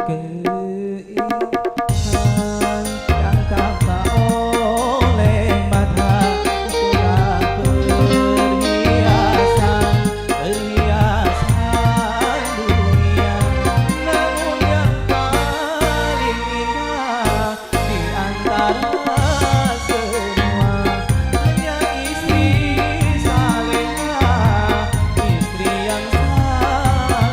Keindahan yang tampak oleh mata, itulah perhiasan, perhiasan dunia. Namun yang paling indah di antara semua hanya istri salehah, istri yang salehah.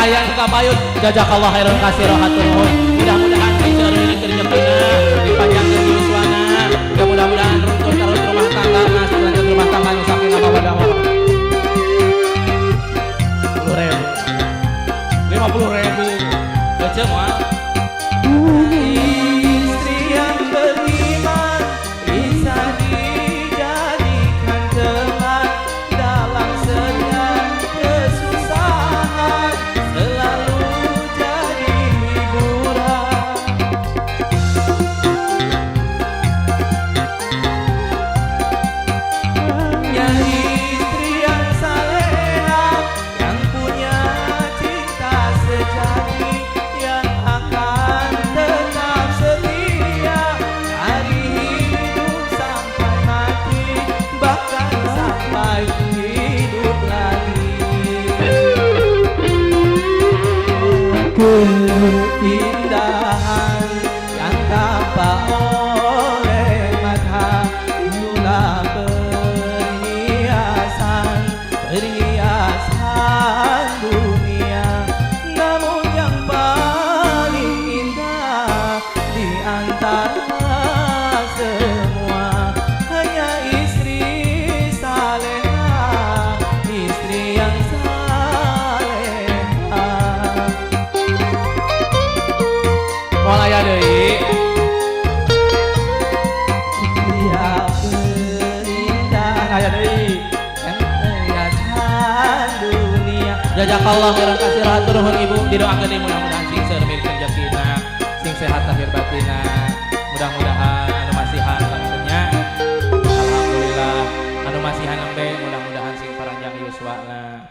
aya nu kapayun jazakallah khairan katsira hatur nuhun. Mudah-mudahan bisa ini rezekina dipanjangkeun yuswana. Mudah-mudahan runtut terus rumah tangga nah lanjut rumah tangga nu sakinah mawaddah warahmah. 50.000 50.000 baca moal. Istri yang beriman bisa dijadikan teman dalam setiap kesusahan, selalu jadi hiburan. Hanya istri yang saleha, yang punya cinta sejati, yang akan tetap setia dari hidup sampai mati, bahkan sampai hidup lagi. Keindahan yang tampak oleh mata, itulah perhiasan, perhiasan dunia. Namun yang paling indah di antara semua hanya istri saleha, istri yang saleha. Moal aya deui. Ya keindahan Aya deui. yang perhiasan dunia. Jazakallah khairan katsira hatur nuhun ibu didoakeun deui mudah-mudahan sing seueur milik rezekina, sing sehat lahir batinna. Mudah-mudahan anu masihan langsungnya. Alhamdulillah anu masihan nembe mudah-mudahan sing paranjang yuswana.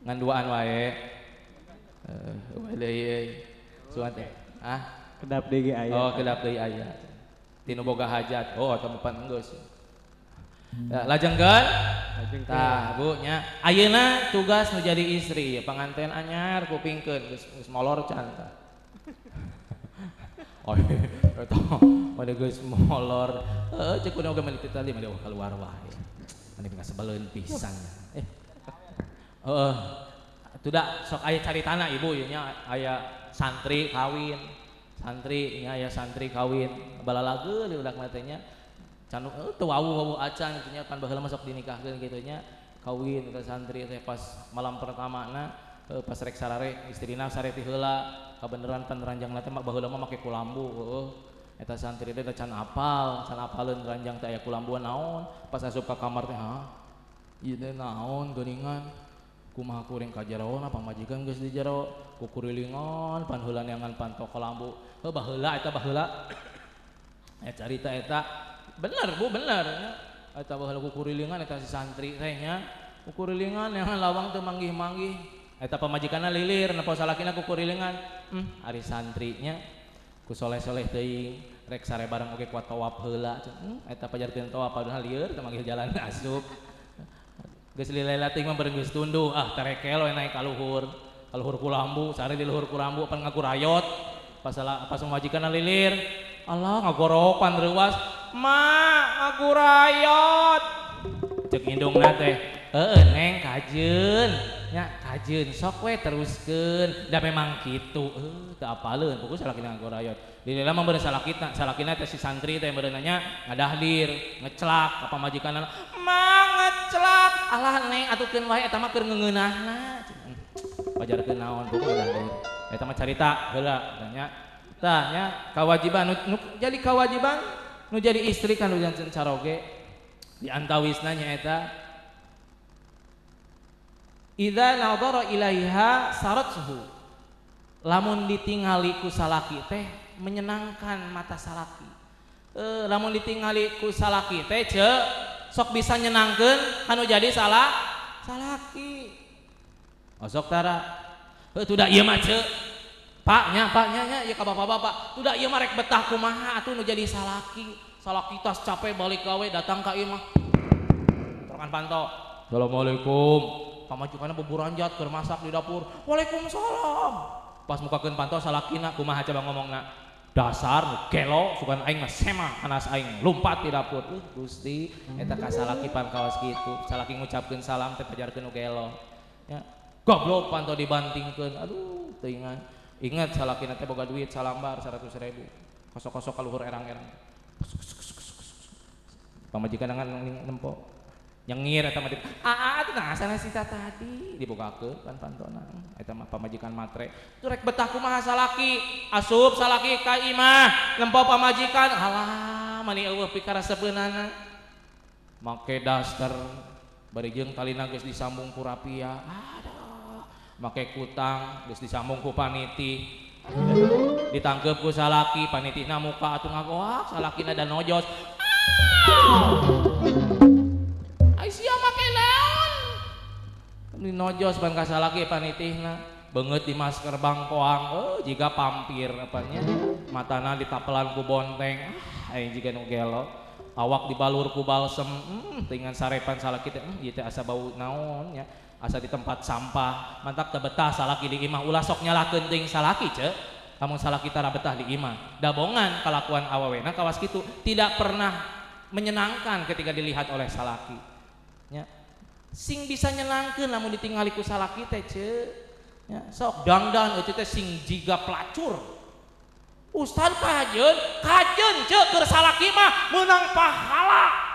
Ngan duaan wae. Wae deui euy. Suan teh. Ah, Kedap deui ge aya. oh kedap deui aya. Tinu boga hajat. Oh, atau pan geus. Ya, lajengkeun. Lajengkeun. Tah, Bu nya. Ayeuna tugas nu jadi istri, panganten anyar kupingkeun geus geus molor can tah. Oh, eta mah geus molor. Heuh, ceuk kudu oge meuli tadi mah keluar wae. Mani ngasebeleun pisan. Heeh. Tuh sok aya caritana ibu ieu nya aya santri kawin. Santri nya aya santri kawin balalageun di udak teh nya. Can teu wawuh-wawuh acan kitu nya pan baheula mah sok dinikahkeun kitu nya. Kawin ke santri teh pas malam pertamana pas rek sarare istrina sare ti heula kabeneran pan ranjangna teh baheula mah make kulambu heueuh. Eta santri teh can apal, can apaleun ranjang teh aya kulambuan naon. Pas asup ka kamar teh hah ieu teh naon geuningan kumaha kuring ka jerona pamajikan geus di jero kukurilingan pan heula neangan panto kulambu heuh baheula eta baheula eta carita eta bener Bu bener nya eta baheula kukurilingan eta si santri teh nya kukurilingan neangan lawang teu manggih-manggih eta pamajikanna lilir nempo salakina kukurilingan ari santri nya ku soleh-soleh teuing rek sare bareng oge kuat tawaf heula eta pajarkeun tawaf padahal lieur teu manggih jalan asup geus lila teuing mah bareng geus tunduh ah terekel we naik ka luhur kulambu sare di luhur kulambu pan ngagurayot pas pas pamajikanna lilir Allah ngagoropan reuas ma ngagurayot ceuk indungna teh heueuh neng kajeun nya kajeun sok we teruskeun da memang kitu teu apaleun pokokna salakina ngagurayot lila mah beureun salakina salakina teh si santri teh beureun nya ngadahdir ngecelak ka pamajikanna ma ngecelak alah neng atukeun wae eta mah keur ngeungeunahna pajarkeun naon pokokna dahdir eta mah carita heula nya tah nya kawajiban nu jadi kawajiban nu jadi istri kan nu janten caroge di antawisna nyaeta idza nadhara ilaiha sarathu lamun ditingali ku salaki teh menyenangkan mata salaki lamun ditingali ku salaki teh ce sok bisa nyenangkeun kanu jadi salah salaki osok tara heuh tuh da ieu mah ce pak nya nya ieu ka bapak-bapak tuh da ieu mah rek betah kumaha atuh nu jadi salaki salaki tas capek balik gawe datang ka imah torokan panto assalamualaikum pamajikanna beburanjat keur masak di dapur waalaikumsalam pas mukakeun panto salakina kumaha coba ngomongna dasar nu gelo sugan aing mah sema panas aing lumpat di dapur Gusti eta ka salaki pan kawas kitu salaki ngucapkeun salam teh pajarkeun nu gelo nya Goblok panto dibantingkeun. Aduh, teuingan. Ingat salakina teh boga duit salambar 100.000. Kosok-kosok ka luhur erang-erang. Pamajikan ngan nempo. Nyengir eta mah. Aa teh nah sana sita tadi dibogakeun kan pantona. Eta mah pamajikan matre. Tuh rek betah kumaha salaki? Asup salaki ka imah, nempo pamajikan. Alah, mani eueuh pikarasepeunana. Make daster bari jeung talina geus disambung ku rapia. Aduh, make kutang geus disambung ku paniti. Ditangkep ku salaki, panitihna muka atuh ngagoak, salakina da nojos. Ai sia make naon? Di nojos ban ka salaki panitihna, beungeut di masker bangkoang, jiga pampir apanya, matana ditapelan ku bonteng. Ah, aing jiga nu gelo. Awak dibalur ku balsem, tingan sarepan salaki teh, ieu teh asa bau naon nya, asa di tempat sampah. Mantak teu betah salaki di imah, ulah sok nyalahkeun teuing salaki ce. Lamun salaki tara betah di imah, dabongan kalakuan awawena kawas kitu, tidak pernah menyenangkan ketika dilihat oleh salaki. Nya. Sing bisa nyenangkeun lamun ditingali ku salaki teh ce. Nya, sok dangdan eueuh teh sing jiga pelacur. Ustad kajeun, kajeun ce keur salaki mah meunang pahala.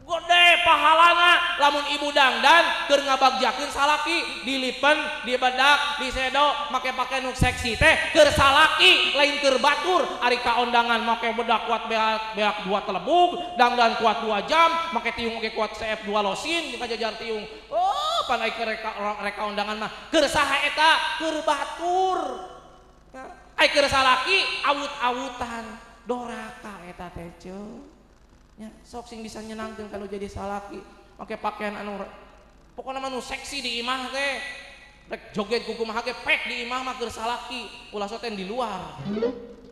Gede pahalana lamun ibu dangdan keur ngabagjakeun salaki, dilipen, dibedak, disedo, make pakaian nu seksi teh keur salaki, lain keur batur. Ari kaondangan make bedak kuat beak, beak 2 telebug, dangdan kuat 2 jam, make tiung oge kuat CF 2 losin dikajajar tiung. Oh, pan ai keur reka undangan mah keur saha eta? Keur batur. Ai keur salaki awut-awutan, doraka eta teh ceu. Nya, sok sing bisa nyenangkeun kalau jadi salaki, make pakaian anu pokona mah nu seksi di imah teh. Rek joget ku kumaha ge pek di imah mah keur salaki, ulah soten di luar.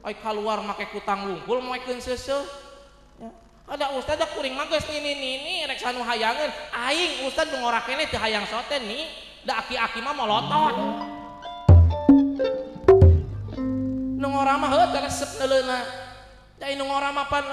Ai kaluar make kutang wungkul moekeun seuseuh. Nya, ada ustad da kuring mah geus nini-nini rek sanu hayangeun, aing ustad nu ngora keneh teu hayang soten nih, da aki-aki mah molotot. Nu ngora mah heuh teh resep neuleuna. Da nu ngora mah pan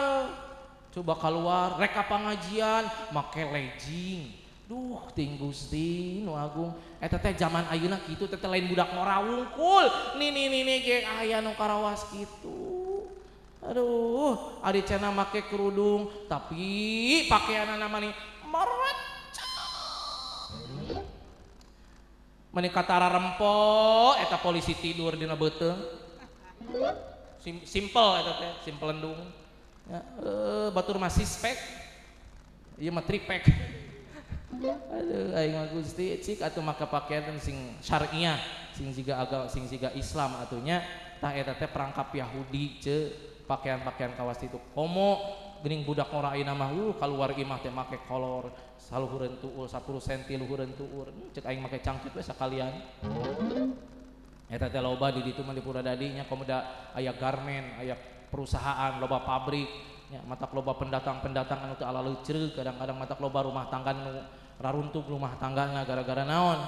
coba keluar rek ka pangajian make legging. Duh ting Gusti nu agung eta teh zaman ayeuna kitu teh lain budak ngora wungkul. Nini-nini ge aya nu karawas kitu. Aduh, ari cenah make kerudung tapi pakaianana mani merecet. Mani katara rempo eta polisi tidur dina beuteung. Simple eta teh, simple lendung. Ya, batur mah sispek, ieu mah tripek. Aduh, aing mah Gusti cik atuh make pakaian sing syariah, sing siga agama, sing siga Islam atunya. Tah eta teh perangkap Yahudi ce, pakaian-pakaian kawas itu. Komo geuning budak ngora ayeuna mah kaluar imah teh make kolor saluhureun tuur 10 cm luhureun tuur. Cek aing make cangcut we sakalian. Eta teh loba di ditu mah di Purwadadi nya komo da aya garmen, aya perusahaan, loba pabrik, nya matak loba pendatang-pendatang anu teu alaleuceureuh, kadang-kadang matak loba rumah tangga nu raruntuh rumah tanggana gara-gara naon?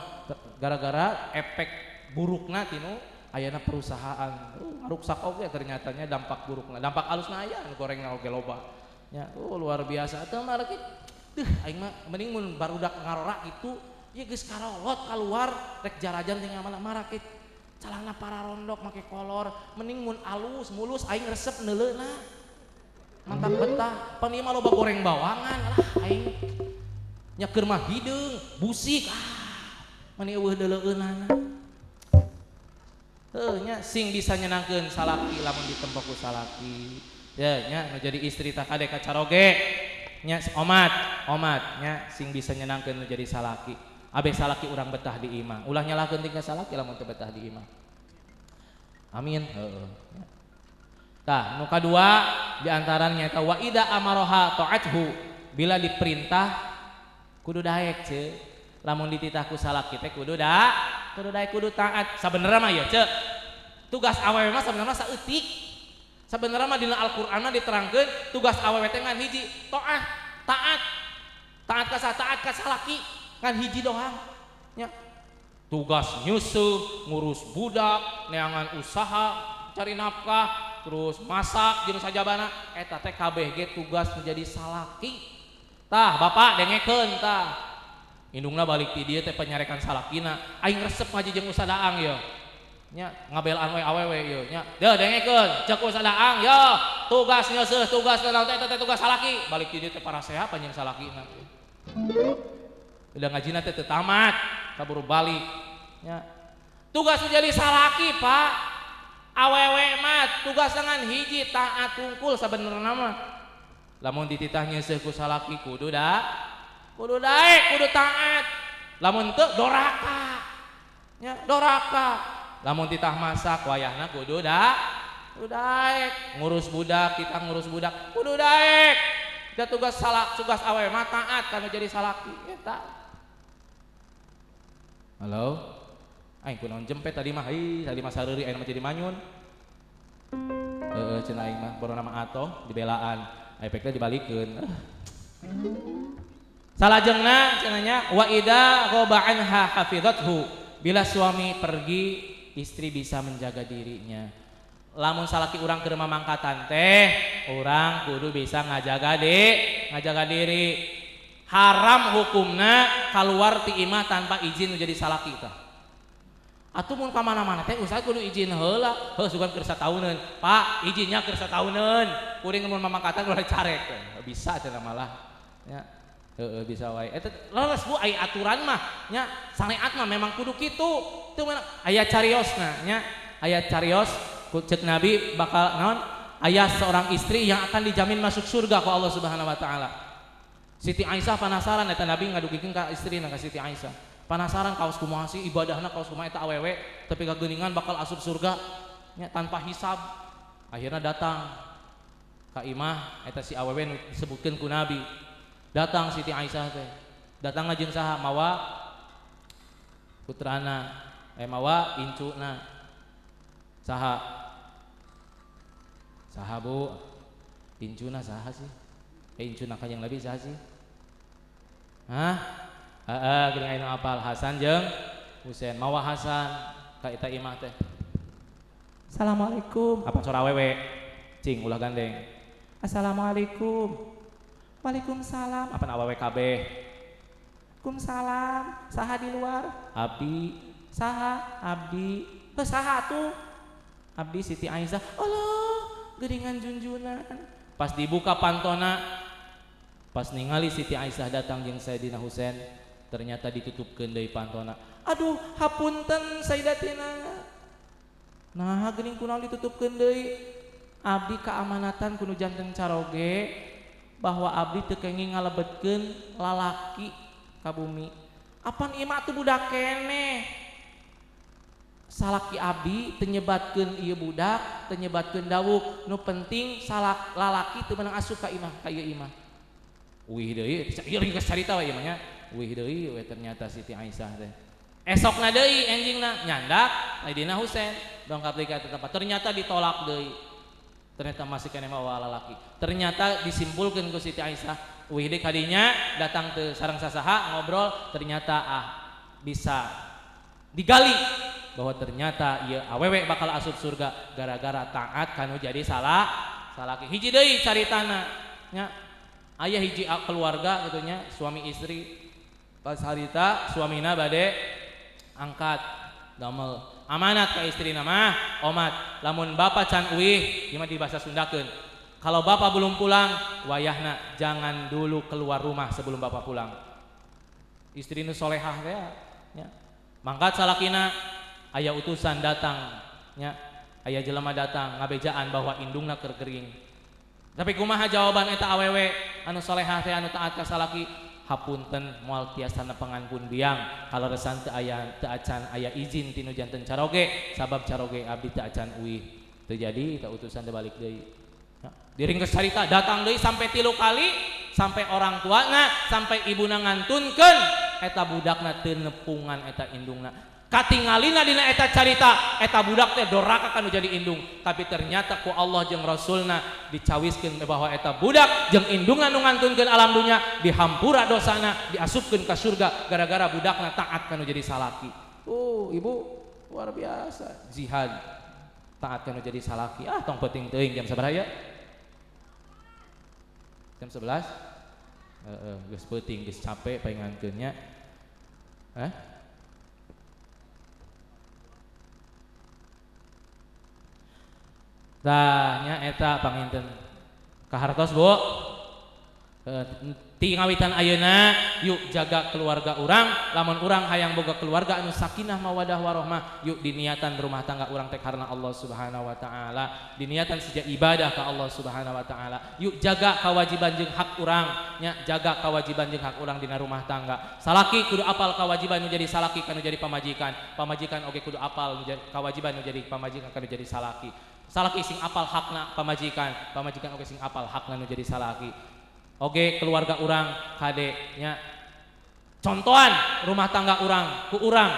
Gara-gara efek burukna tinu ayana perusahaan. Ngaruksak oge ternyatanya dampak burukna. Dampak alusna aya anu gorengna oge loba. Nya, luar biasa. Teu mah rek teuh aing mah mending mun barudak ngarora kitu, ieu geus karolot kaluar rek jarajan teh ngamal marake calana pararondok make kolor, mending mun alus mulus aing resep neuleuna. Mantap betah, pan ieu mah loba goreng bawangan lah aing. Nya keur mah hideung, busik mani eueuh deuleueunana. Heuh nya sing bisa nyenangkeun salaki lamun ditempo ku salaki. Ya nya nu jadi istri tah kade ka caroge. Nya omat, omat nya sing bisa nyenangkeun nu jadi salaki. Abe salaki urang betah di imah. Ulah nyalahkeun tingkah salaki lamun teu betah di imah. Amin. Heeh. Tah, nu kadua di antaranya eta wa ida amaroha ta'athu, bila diperintah kudu daek ce. Lamun dititah ku salaki teh kudu da, kudu daek kudu taat. Sabenerna mah ya ce. Tugas awewe mah sabenerna saeutik. Sabenerna mah dina Al-Qur'an mah diterangkeun tugas awewe teh ngan hiji, taat, taat. Taat ka taat ka salaki. Ngan hiji doang nya. Tugas nyusuh, ngurus budak, neangan usaha, cari nafkah, terus masak jeung sajabana eta teh kabeh ge tugas menjadi salaki. Tah bapak dengekeun tah. Indungna balik ti dieu teh panyarekan salakina, aing resep ngaji jeung Ustaz Aang ye. Nya ngabelaan we awewe ieu nya. Deuh dengekeun ceuk Ustaz Aang ye, tugas nyeuseuh, tugas naon teh eta teh tugas salaki. Balik ti dieu teh paraseha panjang salakina. Udah ngajina teh teu tamat, kaburu balik nya. Tugas jadi salaki, Pak. Awewe mah tugas dengan hiji taat tungkul sabenerna mah. Lamun dititah nyeuseuh ku salaki kudu da, kudu daek, kudu taat. Lamun teu doraka. Nya doraka. Lamun titah masak wayahna kudu da, kudu daek. Ngurus budak, kita ngurus budak kudu daek. Da tugas salak, tugas awewe mah taat kana jadi salaki eta. Halo. Aing kunaon jempet tadi mah, hei tadi mah sareuri aing mah jadi manyun. Heeh cenah aing mah baru nama atoh dibelaan, efeknya dibalikeun. Salajengna cenah nya wa idza ghaba anha hafizathu. Bila suami pergi, istri bisa menjaga dirinya. Lamun salaki urang keur mamangkatan teh, urang kudu bisa ngajaga ngajaga diri. Haram hukumna keluar ti imah tanpa izin menjadi salaki tah. Atuh mun ka mana-mana teh ustaz kudu izin heula. Heuh sugan keur satauneun. Pak, izinnya keur satauneun. Kuring mun mamangkatan ulah carek. Bisa cenah malah. Nya. Heeh bisa wae. Eta leres Bu aya aturan mah nya, syariat mah memang kudu kitu. Teu meunang aya cariosna nya, aya carios ceuk Nabi bakal naon? Aya seorang istri yang akan dijamin masuk surga ku Allah Subhanahu wa taala. Siti Aisyah penasaran eta Nabi ngadugikeun ka istrina ka Siti Aisyah. Penasaran kaos kumaha sih ibadahna kaos kumaha eta awewe tapi kageuningan bakal asup surga nya tanpa hisab. Akhirnya datang ka imah eta si awewe nu disebutkeun ku Nabi. Datang Siti Aisyah teh. Datang jeung saha? Mawa putrana, mawa incuna. Saha? Saha Bu? Incuna saha sih? Incuna kanjeng Nabi saha sih? Hah? Heeh, geuning aya nu apal Hasan jeung Husain. Mawa Hasan ka eta imah teh. Assalamualaikum. Apa sora awewe? Cing ulah gandeng. Assalamualaikum. Waalaikumsalam. Apa awewe kabeh? Waalaikumsalam. Saha di luar? Abdi. Saha? Abdi. Heuh saha tuh? Abdi Siti Aisyah. Allah, geuningan junjunan. Pas dibuka pantona, pas ningali Siti Aisyah datang jeung Sayyidina Husain, ternyata ditutupkeun deui pantona. Aduh, hapunten Sayyidatina. Nah, geuning kunaon ditutupkeun deui? Abdi keamanatan kudu janten caroge bahwa abdi teu kenging ngalebetkeun lalaki ka bumi. Apan ieu mah atuh budak keneh. Salaki abdi teu nyebatkeun ieu budak, teu nyebatkeun dawuk. Nu penting salak lalaki teu meunang asup ka imah, ka ieu imah. Wih deui, ieu geus carita we ieu mah nya. Wih deui we ternyata Siti Aisyah teh. Esokna deui enjingna nyandak Sayyidina Husain dongkap deui ka eta tempat. Ternyata ditolak deui. Ternyata masih keneh mawa lalaki. Ternyata disimpulkeun ku Siti Aisyah, wih deui kadinya datang ke sareng sasaha ngobrol, ternyata bisa digali bahwa ternyata ieu awewe bakal asup surga gara-gara taat kanu jadi salah salaki. Hiji deui caritana nya, aya hiji keluarga gitu nya, suami istri. Pas harita suamina bade angkat damel amanat ka istrina mah omat, lamun bapak can uih ieu mah di bahasa Sundakeun, kalau bapak belum pulang wayahna jangan dulu keluar rumah sebelum bapak pulang. Istri nu solehah teh nya, mangkat salakina aya utusan datang nya, aya jelema datang ngabejaan bahwa indungna keur gering. Tapi kumaha jawaban eta awewe anu solehah teh anu taat ka salaki? Hapunten moal tiasa nepengan pun biang kalau resan teu aya teu acan aya izin tinu janten caroge, sabab caroge abdi teu acan uih. Teu jadi ka utusan teh balik deui. Nah, diringkes carita datang deui sampai 3 kali, sampai orang tuana sampai ibuna ngantunkeun eta budakna teu nepungan eta indungna. Katingalina dina eta carita eta budak teh doraka kanu jadi indung, tapi ternyata ku Allah jeung Rasulna dicawiskeun bahwa eta budak jeung indungna nu ngantunkeun alam dunya dihampura dosana diasupkeun ka surga gara-gara budakna taat kanu jadi salaki. Ibu luar biasa jihad taat kanu jadi salaki. Ah tong penting teuing jam sabaraha ya? Jam 11? Heeh, geus peuting geus capek paingankeun nya. Hah? Tah nya eta panginten kahartos Bu. Ti ngawitan ayeuna yuk jaga keluarga urang, lamun urang hayang boga keluarga anu sakinah mawadah warohmah, yuk diniatan rumah tangga urang teh karena Allah Subhanahu wa taala, diniatan sejak ibadah ka Allah Subhanahu wa taala. Yuk jaga kewajiban jeung hak urang, nya jaga kewajiban jeung hak urang dina rumah tangga. Salaki kudu apal kewajiban nu jadi salaki kanu jadi pamajikan, pamajikan oge kudu apal kewajiban nu jadi pamajikan kanu jadi salaki. Salaki sing apal hakna pamajikan, pamajikan oge sing apal hakna nu jadi salaki. Oke keluarga urang kade nya contohan rumah tangga urang ku urang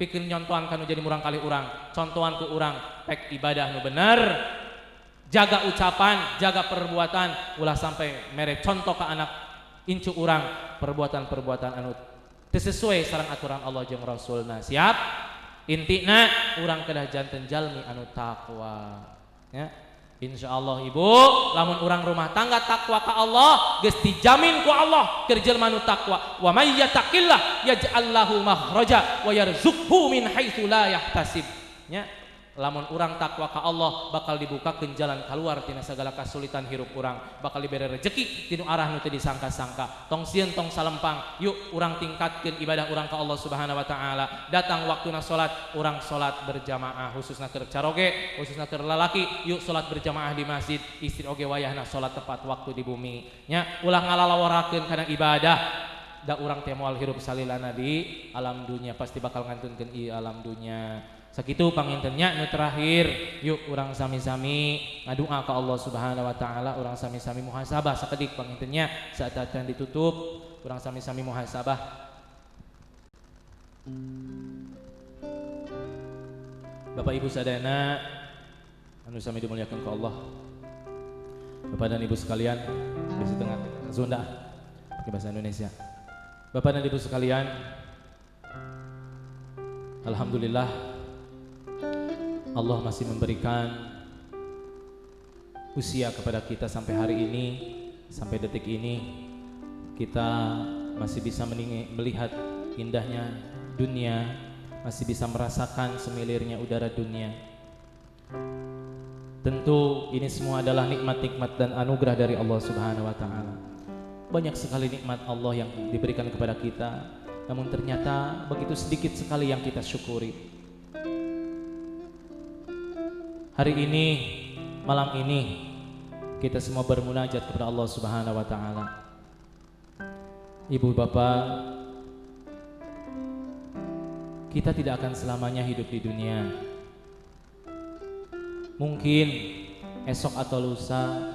pikir nyontohan kanu jadi murang kali urang, contohan ku urang pek ibadah nu bener, jaga ucapan, jaga perbuatan, ulah sampai mere contoh ke anak incu urang perbuatan-perbuatan anu teu sesuai sareng aturan Allah jeung Rasulna. Siap? Intina urang kedah janten jalmi anu takwa ya. Insyaallah ibu, lamun urang rumah tangga takwa ka Allah, geus dijamin ku Allah keur jelema nu takwa. Wa may yattaqillah yaj'al lahu makhraja wa yarzuqhu min haitsu la yahtasib. Nya, lamun urang takwa ka Allah bakal dibukakeun jalan keluar tina segala kasulitan hirup urang, bakal dibere rejeki tinu arah nu teu disangka-sangka. Tong sieun tong salempang, yuk urang tingkatkeun ibadah urang ka Allah Subhanahu wa taala. Datang waktuna salat, urang salat berjamaah, khususna keur caroge, khususna keur lalaki, yuk salat berjamaah di masjid, istri oge wayahna salat tepat waktu di bumi. Nya, ulah ngalalaworakeun kana ibadah. Da urang teh moal hirup salilana di alam dunia, pasti bakal ngantunkeun ieu alam dunia. Sakitu pangintennya nu terakhir, yuk urang sami-sami ngadua ka Allah Subhanahu wa taala, urang sami-sami muhasabah sakedik pangintennya saat acan ditutup, urang sami-sami muhasabah. Bapak Ibu sadayana anu sami dimuliakan ku Allah. Bapak dan Ibu sekalian, di tengah Sunda pakai bahasa Indonesia. Bapak dan Ibu sekalian, alhamdulillah Allah masih memberikan usia kepada kita sampai hari ini, sampai detik ini kita masih bisa melihat indahnya dunia, masih bisa merasakan semilirnya udara dunia. Tentu ini semua adalah nikmat-nikmat dan anugerah dari Allah Subhanahu wa taala. Banyak sekali nikmat Allah yang diberikan kepada kita, namun ternyata begitu sedikit sekali yang kita syukuri. Hari ini, malam ini, kita semua bermunajat kepada Allah Subhanahu wa taala. Ibu bapak, kita tidak akan selamanya hidup di dunia. Mungkin esok atau lusa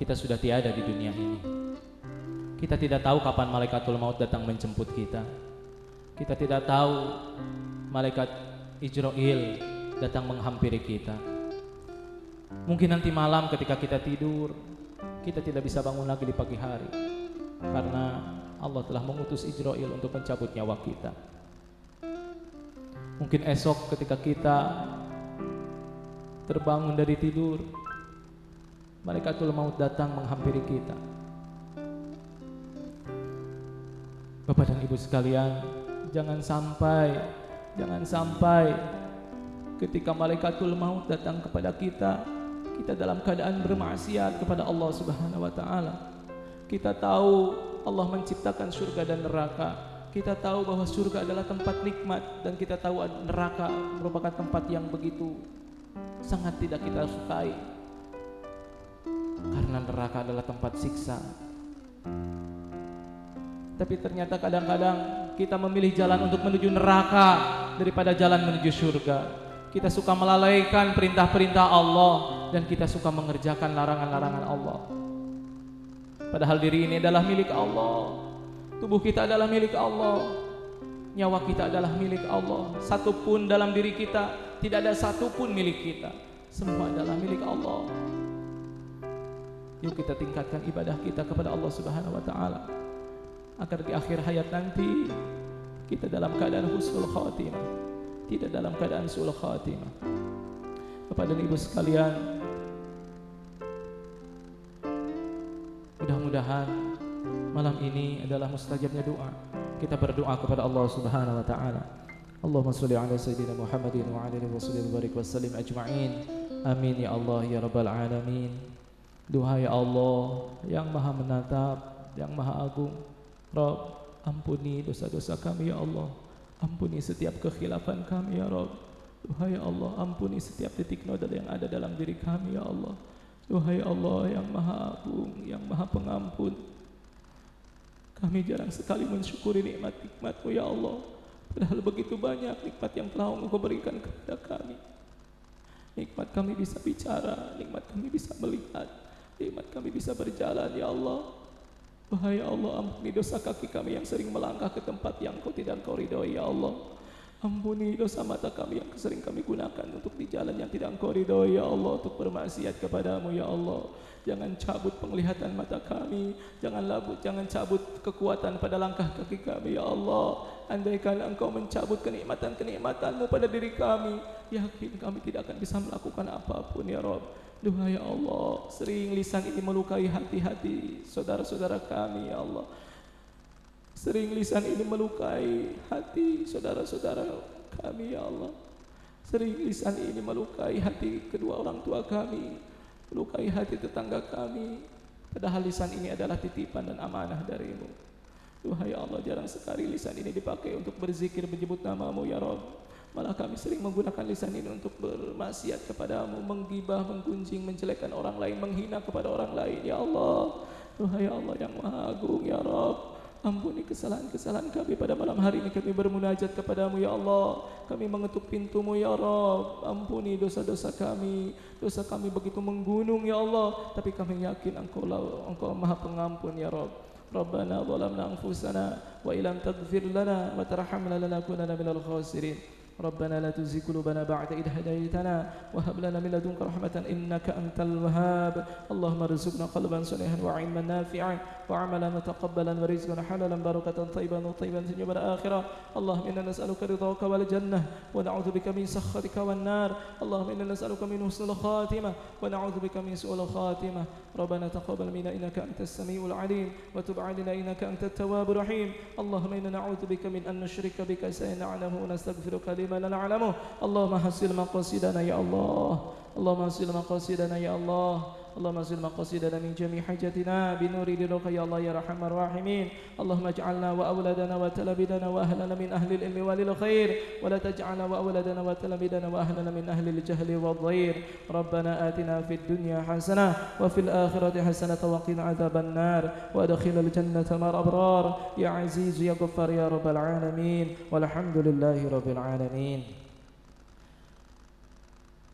kita sudah tiada di dunia ini. Kita tidak tahu kapan malaikatul maut datang menjemput kita. Kita tidak tahu malaikat Ijroil datang menghampiri kita. Mungkin nanti malam ketika kita tidur, kita tidak bisa bangun lagi di pagi hari, karena Allah telah mengutus Ijroil untuk mencabut nyawa kita. Mungkin esok ketika kita terbangun dari tidur, malaikatul maut datang menghampiri kita. Bapak dan Ibu sekalian, jangan sampai ketika malaikatul maut datang kepada kita, kita dalam keadaan bermaksiat kepada Allah Subhanahu wa taala. Kita tahu Allah menciptakan surga dan neraka. Kita tahu bahwa surga adalah tempat nikmat, dan kita tahu neraka merupakan tempat yang begitu sangat tidak kita sukai, karena neraka adalah tempat siksa. Tapi ternyata kadang-kadang kita memilih jalan untuk menuju neraka daripada jalan menuju surga. Kita suka melalaikan perintah-perintah Allah, dan kita suka mengerjakan larangan-larangan Allah. Padahal diri ini adalah milik Allah, tubuh kita adalah milik Allah, nyawa kita adalah milik Allah. Satu pun dalam diri kita tidak ada satu pun milik kita, semua adalah milik Allah. Yuk kita tingkatkan ibadah kita kepada Allah Subhanahu wa taala, agar di akhir hayat nanti kita dalam keadaan husnul khatimah, tidak dalam keadaan su'ul khatimah. Bapak dan Ibu sekalian, mudah-mudahan malam ini adalah mustajabnya doa. Kita berdoa kepada Allah Subhanahu wa taala. Allahumma sholli ala sayyidina Muhammadin wa ala alihi wa barik wa sallim ajma'in. Amin ya Allah ya rabbal alamin. Duhai Allah yang maha menatap, yang maha agung, Rabb, ampuni dosa-dosa kami ya Allah. Ampuni setiap kekhilafan kami ya Rabb. Duhai Allah, ampuni setiap titik noda yang ada dalam diri kami ya Allah. Duhai Allah yang maha agung, yang maha pengampun, kami jarang sekali mensyukuri nikmat-nikmat-Mu ya Allah. Padahal begitu banyak nikmat yang telah Engkau berikan kepada kami. Nikmat kami bisa bicara, nikmat kami bisa melihat, nikmat kami bisa berjalan ya Allah. Wahai Allah, ampuni dosa kaki kami yang sering melangkah ke tempat yang Kau tidak Engkau ridhoi ya Allah. Ampuni dosa mata kami yang sering kami gunakan untuk di jalan yang tidak Engkau ridhoi ya Allah, untuk bermaksiat kepadamu ya Allah. Jangan cabut penglihatan mata kami, jangan cabut kekuatan pada langkah kaki kami ya Allah. Andaikan Engkau mencabut kenikmatan-kenikmatanmu pada diri kami, yakin kami tidak akan bisa melakukan apapun ya Rabb. Duhai ya Allah, sering lisan ini melukai hati-hati saudara-saudara kami ya Allah. Sering lisan ini melukai hati saudara-saudara kami ya Allah. Sering lisan ini melukai hati kedua orang tua kami, melukai hati tetangga kami. Padahal lisan ini adalah titipan dan amanah darimu. Duhai Allah, jarang sekali lisan ini dipakai untuk berzikir menyebut namamu ya Rabb. Malah kami sering menggunakan lisan ini untuk bermaksiat kepadamu, menggibah, menggunjing, menjelekkan orang lain, menghina kepada orang lain ya Allah. Duhai Allah yang maha agung ya Rabb, ampuni kesalahan-kesalahan kami pada malam hari ini. Kami bermunajat kepadamu ya Allah. Kami mengetuk pintumu ya Rabb. Ampuni dosa-dosa kami. Dosa kami begitu menggunung ya Allah, tapi kami yakin Engkau maha pengampun ya Rabb. Rabbana zalamna anfusana wa illam taghfir lana wa tarhamna lanakunanna minal khasirin. ربنا لا تزغ قلوبنا بعد إذ هديتنا وهب لنا من لدنك رحمة إنك أنت الوهاب. اللهم ارزقنا قلبا صالحا وعلما نافعا وعملا متقبلا ورزقا حلالا بركة طيبا وطيبا في الدنيا والآخرة. اللهم إنا نسألك رضاك والجنة ونعوذ بك من سخطك والنار. اللهم إنا نسألك من حسن الخاتمة ونعوذ بك من سوء الخاتمة. ربنا تقبل منا إنك أنت السميع العليم وتب علينا إنك أنت التواب الرحيم. اللهم إنا نعوذ بك من أن نشرك بك شيئا نعلمه ونستغفرك لما لا نعلمه. اللهم حصل مقاصدنا يا الله. اللهم حصل مقاصدنا يا الله. اللهم اصل مقاصدنا من جميع حاجتنا بنور رضاك يا الله يا ارحم الراحمين. اللهم اجعلنا واولادنا وتلاميذنا واهلنا من اهل العلم والخير، ولا تجعلنا واولادنا وتلاميذنا واهلنا من اهل الجهل والضير. ربنا آتنا في الدنيا حسنه وفي الآخرة حسنه وقنا عذاب النار وادخلنا الجنة مع الأبرار يا عزيز يا غفار يا رب العالمين. والحمد لله رب العالمين.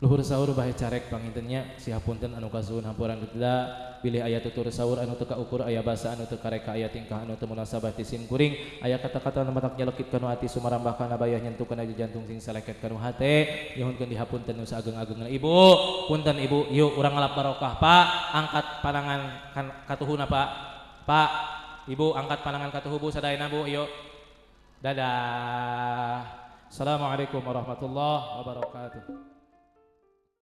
Luhur sahur bahe carek pangintennya sihapunten anu kasuhun hampuran kedua bilih aya tutur sahur anu teu kaukur aya basa anu teu kareka aya tingkah anu teu munasabah ti sim kuring aya kata-kata anu matak nyelekit kana ati sumarambah kana bayah nyentuh kana jantung sing saleket kana hate nyuhunkeun dihapunten nu saageng-agengna ibu punten ibu yuk urang ngalap barokah Pak angkat panangan katuhuna Pak Pak ibu angkat panangan katuhu bu sadayana bu yuk dadah. Assalamualaikum warahmatullahi wabarakatuh.